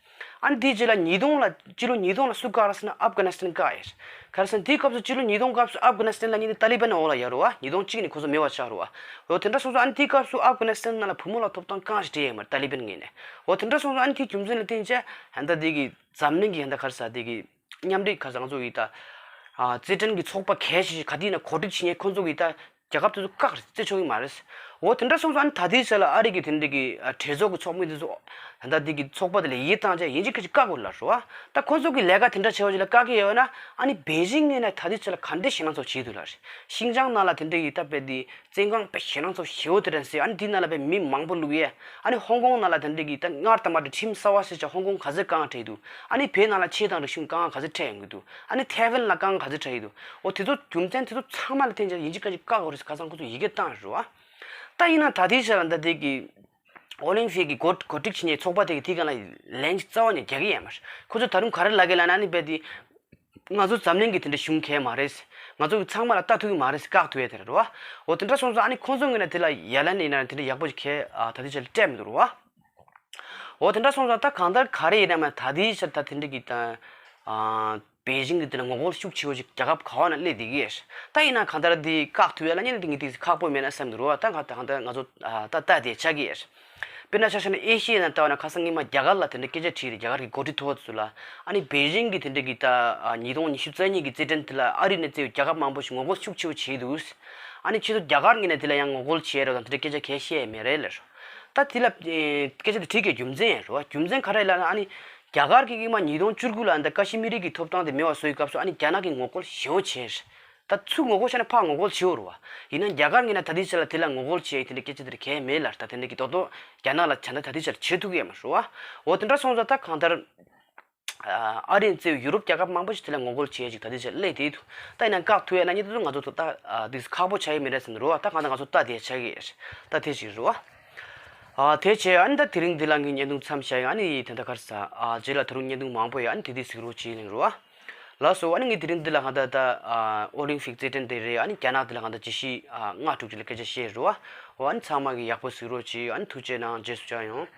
ཨ་ནི་དེའི་རྗེས་ལ་ཉིས་སྟོང་ལ་སྤྱི་ལོ་ཉིས་སྟོང་ལ་སུ་བཀག་རེད་ཟེར་ན་ཨབ་གྷ་ནི་སི་ཐན་བཀག་ཡོད། ག་རེ་ཟེར་ན་དེའི་སྐབས་སུ་སྤྱི་ལོ་ཉིས་སྟོང་སྐབས་སུ་ཨབ་གྷ་ནི་སི་ཐན་ལ་ཉིད་ནས་ཏཱ་ལི་བན་འོག་ལ་ཡོད་རེད་བ། ཉིས་སྟོང་གཅིག་ནས་ཁོ་ཚོ་མེད་པ་ཆགས་རེད་བ། འོ་དེ་འདྲ་སོང་ཙང་ཨ་ནི་དེའི་སྐབས་སུ་ཨབ་གྷ་ནི་སི་ཐན་ནང་ལ་བུ་མོ་ལ་ཐོབ་ཐང་གང་ཞིག་སྤྲད་ཡོད་མ་རེད། ཏཱ་ལི་བན་ངོས་ནས། འོ་དེ་འདྲ་སོང་ཙང་ཨ་ནི་དེའི་རྒྱུ་མཚན་ལ་བརྟེན་བྱས་ད་འདི་གི་འཛམ་གླིང་གི་ད་ག་རེ་ཟེར་དེ་གི་མཉམ་འབྲེལ་ག་རེ་ཟེར་ང་ཚོ་གི་ད་ཨ་རྩེད་འགྲན་གྱི་ཚོགས་པ་གལ་ཆེ་ཤོས་ག་དེ་ཡིན་ན་གོ་སྒྲིག་བྱེད་མཁན་ཁོ་ཚོ་གི་ད་རྒྱལ་ཁབ་དེ་ཚོ་བཀག་རེད། རྩེ་ཆོག་གི་མ་རེད། འོ་དེ་འདྲ་སོང་ཙང་ཨ་ནི་ད་ལྟའི་ཆ་ལ་ཨ་རི་གི་དེ་འདྲ་གི་ཨ་གྲོས་ཚོགས་ཀྱི་ཚོགས་མི་དེ་ཚོ་ད་ལྟ་དེ་གི་ཚོགས་པ་དེ་ལ་ཡིད་བཏང་བྱས་ཡིན་གཅིག་མིན་གཅིག་བཀག་དགོས་ལབ་རེད་བ། ད་ཁོ་ཚོ་གི་ལས་ཀ་དེ་འདྲ་བྱེད་པ་ཞིག་ལ་བཀག་གི་ཡོད་ན། ཨ་ནི་པེ་ཅིང་ངོས་ནས་ད་ལྟའི་ཆ་ལ་ག་འདྲ་ཞེད་སྣང་ཚོར་བྱེད་འདུག་ལབ་རེད། ཤིན་ཅང་ནང་ལ་དེ་འདྲ་གི་ད་དཔེ་དེ་བཙོན་ཁང་དཔེ་ཞེད་སྣང་ཚོར་ཞེ་པོ་དེ་འདྲ་ཟེར། ཨ་ནི་དེའི་ནང་ལ་དཔེ་མི་མང་པོ་བླུགས་ཡས། ཨ་ནི་ཧོང་ཀོང་ནང་ལ་དེ་འདྲ་གི་ད་སྔར་དང་མ་འདྲ་ཁྲིམས་གསར་བ་ཟེར་བྱས་ཧོང་ཀོང་ག་ཚོད་བཀག་ཁྲིད་འདུག་ཨ་ནི་བོད་ནང་ལ་ཆོས་དང་རིག་གཞུང་བཀག་ག་ཚོད་ཁྲིད་ཡོང་གི་འདུག་ཨ་ནི་ཐའེ་ཝན་ལ་བཀག་ག་ཚོད་ཁྲིད་ཡོད་འདུག་འོ་དེ་ཚོ་རྒྱུ་མཚན་དེ་ཚོ་ཚང་མ་ལ་བརྟེན་བྱས་ཡིན་གཅིག་མིན་གཅིག་བཀག་དགོས་རེད་ཟེར་ཁ་སང་ཁོ་ཚོ་ཡི་གེ་བཏང་རེད་བ། ད་ཡིན་ན་ད་ལྟའི་ཆ་ལ་ད་ལྟའི་གི་ཨོ་ལིམ་ཕིག་གི་གོ་གོ་སྒྲིག་བྱེད་མཁན་ཚོགས་པ་དེ་གི་དེའི་སྒང་ལ་ལན་རྩ་བ་ནས་རྒྱག་གི་ཡོད་མ་རེད། ཁོ་ཚོ་ད་རུང་ག་རེ་ལབ་ཀྱི་ལབ་ན། ཨ་ནི་རྦད་དེ་ང་ཚོ་འཛམ་གླིང་གི་དེ་འདྲ་གཞུང་གལ་མ་རེད། ང་ཚོ་གི་ཚང་མ་ལ་ལྟ་ཐུབ་ཀྱི་མ་རེད། བཀག་ཐུབ་ཡས་དེ་རེད་བ། འོ་དེ་འདྲ་སོང་ཙང་ཨ་ནི་ཁོང་ཚོ་ངོས་ནས་དེ་ལ་ཡ་ལན་ཡིན་ན་དེ་འདྲ་ཡག་པོ་ཞིག་གལ་ཨ་ད་ལྟའི་ཆ་ལ་སྤྲད་མི་འདུག་རེད་བ། འོ་དེ་འདྲ་སོང་ཙང་ད་གང་ལྟར་ག་རེ་ཡིན་ན་མ་ད་ལྟའི་ཆར་ད་དེ་འདྲ་གི་ད་ཨ་པེ་ཅིང་གི་དེ་ལ་ངོ་རྒོལ་ཤུགས་ཆེ་བོ་ཞིག་རྒྱལ་ཁབ་ག་བ་ན་སླེབས་བསྡད་ཀྱི་ཡོད། ད་ཡིན་ན་གང་ལྟར་འདི་བཀག་ཐུབ་ཡས་ལབ་མཁན་དེ་ངས་དེ་ཁག་པོ་མེད་ན་བསམ་འདུག་རེད་བ། ད་གང་ལྟར་གང་ལྟར་ང་ཚོ་ཨ་ད་ལྟ་བསྡད་ཆགས་ཀྱི་ཡོད། དཔེར་ན་ཆ་བཞག་ན་ཨེ་ཤི་ཡའི་ནང་ལྟ་བ་ན་ཁ་སང་སྔོན་མ་རྒྱ་གར་ལ་དེ་འདྲ་སྐད་ཆ་དྲིས་རེད། རྒྱ་གར་གྱི་འགོ་ཁྲིད་མཐོ་བོ་ཚོ་ལ། ཨ་ནི་པེ་ཅིང་གི་དེ་འདྲ་གི་ད་ཨ་ཉིས་སྟོང་ཉི་ཤུ་རྩ་གཉིས་ཀྱི་རྩེད་འགྲན་དེ་ལ་ཨ་རི་ནས་བཙལ་བའི་རྒྱལ་ཁབ་མང་པོ་ཞིག་ངོ་རྒོལ་ཤུགས་ཆེ་བོ་བྱས་འདུག་ཨ་ནི་ཁྱེད་ཚོ་རྒྱ་གར་ངོས་ནས་དེ་ལ་ཡང་ངོ་རྒོལ་བྱས་རེད་དང་དེ་འདྲ་སྐད་ཆ་གང་ཡང་བཤད་ཡས་མེད་རེད་ལབ། ད་དེ་ལ་ཨེ་སྐད་ཆ་དེ་དྲིས་ཀྱི་རྒྱུ་མཚན་ཡང་རེད་བ། རྒྱུ་མཚན་ག་རེ་ལབ་ན། ཨ་ནི་རྒྱ་གར་གྱིས་སྔོན་མ་ཉིས་སྟོང་བཅུ་དགུ་ལ་ད་ཀ་ཤི་མི་རི་གི་ཐོབ་ཐང་དེ་མེད་པ་བཟོ་ཡི་སྐབས་སུ་ཨ་ནི་རྒྱ་ནག་གིས་ངོ་རྒོལ་ཞེ་པོ་བྱས། ད་ཚུར་ངོ་རྒོལ་བྱས་ན་ཕར་ངོ་རྒོལ་བྱེད་འོ་རེད་བ། ཡིན་ན་རྒྱ་གར་ངོས་ནས་ད་ལྟའི་ཆ་ལ་དེ་ལ་ངོ་རྒོལ་བྱེད་ཡ་དེ་འདྲ་སྐད་ཆ་དེ་འདྲ་གང་ཡང་མེད་ལབ། ད་དེ་འདྲ་གི་རྡོག་རྡོག་རྒྱ་ནག་ལ་བྱས་ན་ད་ལྟའི་ཆ་ལ་བྱེད་ཐུབ་ཀྱི་ཡོད་མ་རེད་བ། འོ་དེ་འདྲ་སོང་ཙང་ད་གང་ལྟར་ཨ་རི་ནས་བཙལ་བའི་ཡུ་རོབ་རྒྱལ་ཁབ་མང་པོ་ཞིག་དེ་ལ་ངོ་རྒོལ་བྱེད་ཡ་ཅིག་ད་ལྟའི་ཆ་ལ་སླེབས་བསྡད་འདུག་ད་ཡིན་ན་བཀག་ཐུབ་ཡ་ལབ་མཁན་དེ་ཚོ་ང་ཚོ་ད་ཨ་འདི་ཁག་པོ་ཆགས་ཡ་མེད་རེད་བསམ་གྱི་རེད་བ། ད་གང་ལྟར་ང་ཚོ་ལྟ་བསྡད་ཆགས་ཀྱི་ཡོད་རེད། ད་དེ་ཞིག་རེད་བ། ཨ་དེ་བྱས་ཨ་ནི་ད་དེ་རིང་འདི་ལ་ངས་བརྙན་ཐུང་མཚམས་བཞག་ཡོད། ཨ་ནི་དེ་འདྲ་ག་རེ་ཟེར་ཨ་རྗེས་ལ་ད་རུང་བརྙན་ཐུང་མང་པོ་ཡོད། ཨ་ནི་དེ་དུས་གཟིགས་རོགས་བྱེད་ལབ་རེད་བ། ལགས་སོ། ཨ་ནི་ངས་དེ་རིང་འདི་ལ་གང་ལྟར་ད་ཨ་ཨོ་ལིམ་ཕིག་རྩེད་འགྲན་དེ་རེད། ཨ་ནི་རྒྱ་ནག་འདི་ལ་གང་ལྟར་ཇི་ཞིག་ཨ་མངགས་ཐུབ་ཅིག་ལ་སྐད་ཆ་བཤད་རེད་བ། འོ་ཨ་ནི་ཚང་མ་གིས་ཡག་པོ་གཟིགས་རོགས་བྱེད། ཨ་ནི་ཐུགས་རྗེ་གནང་། རྗེས་སུ་མཇལ་ཡོང་།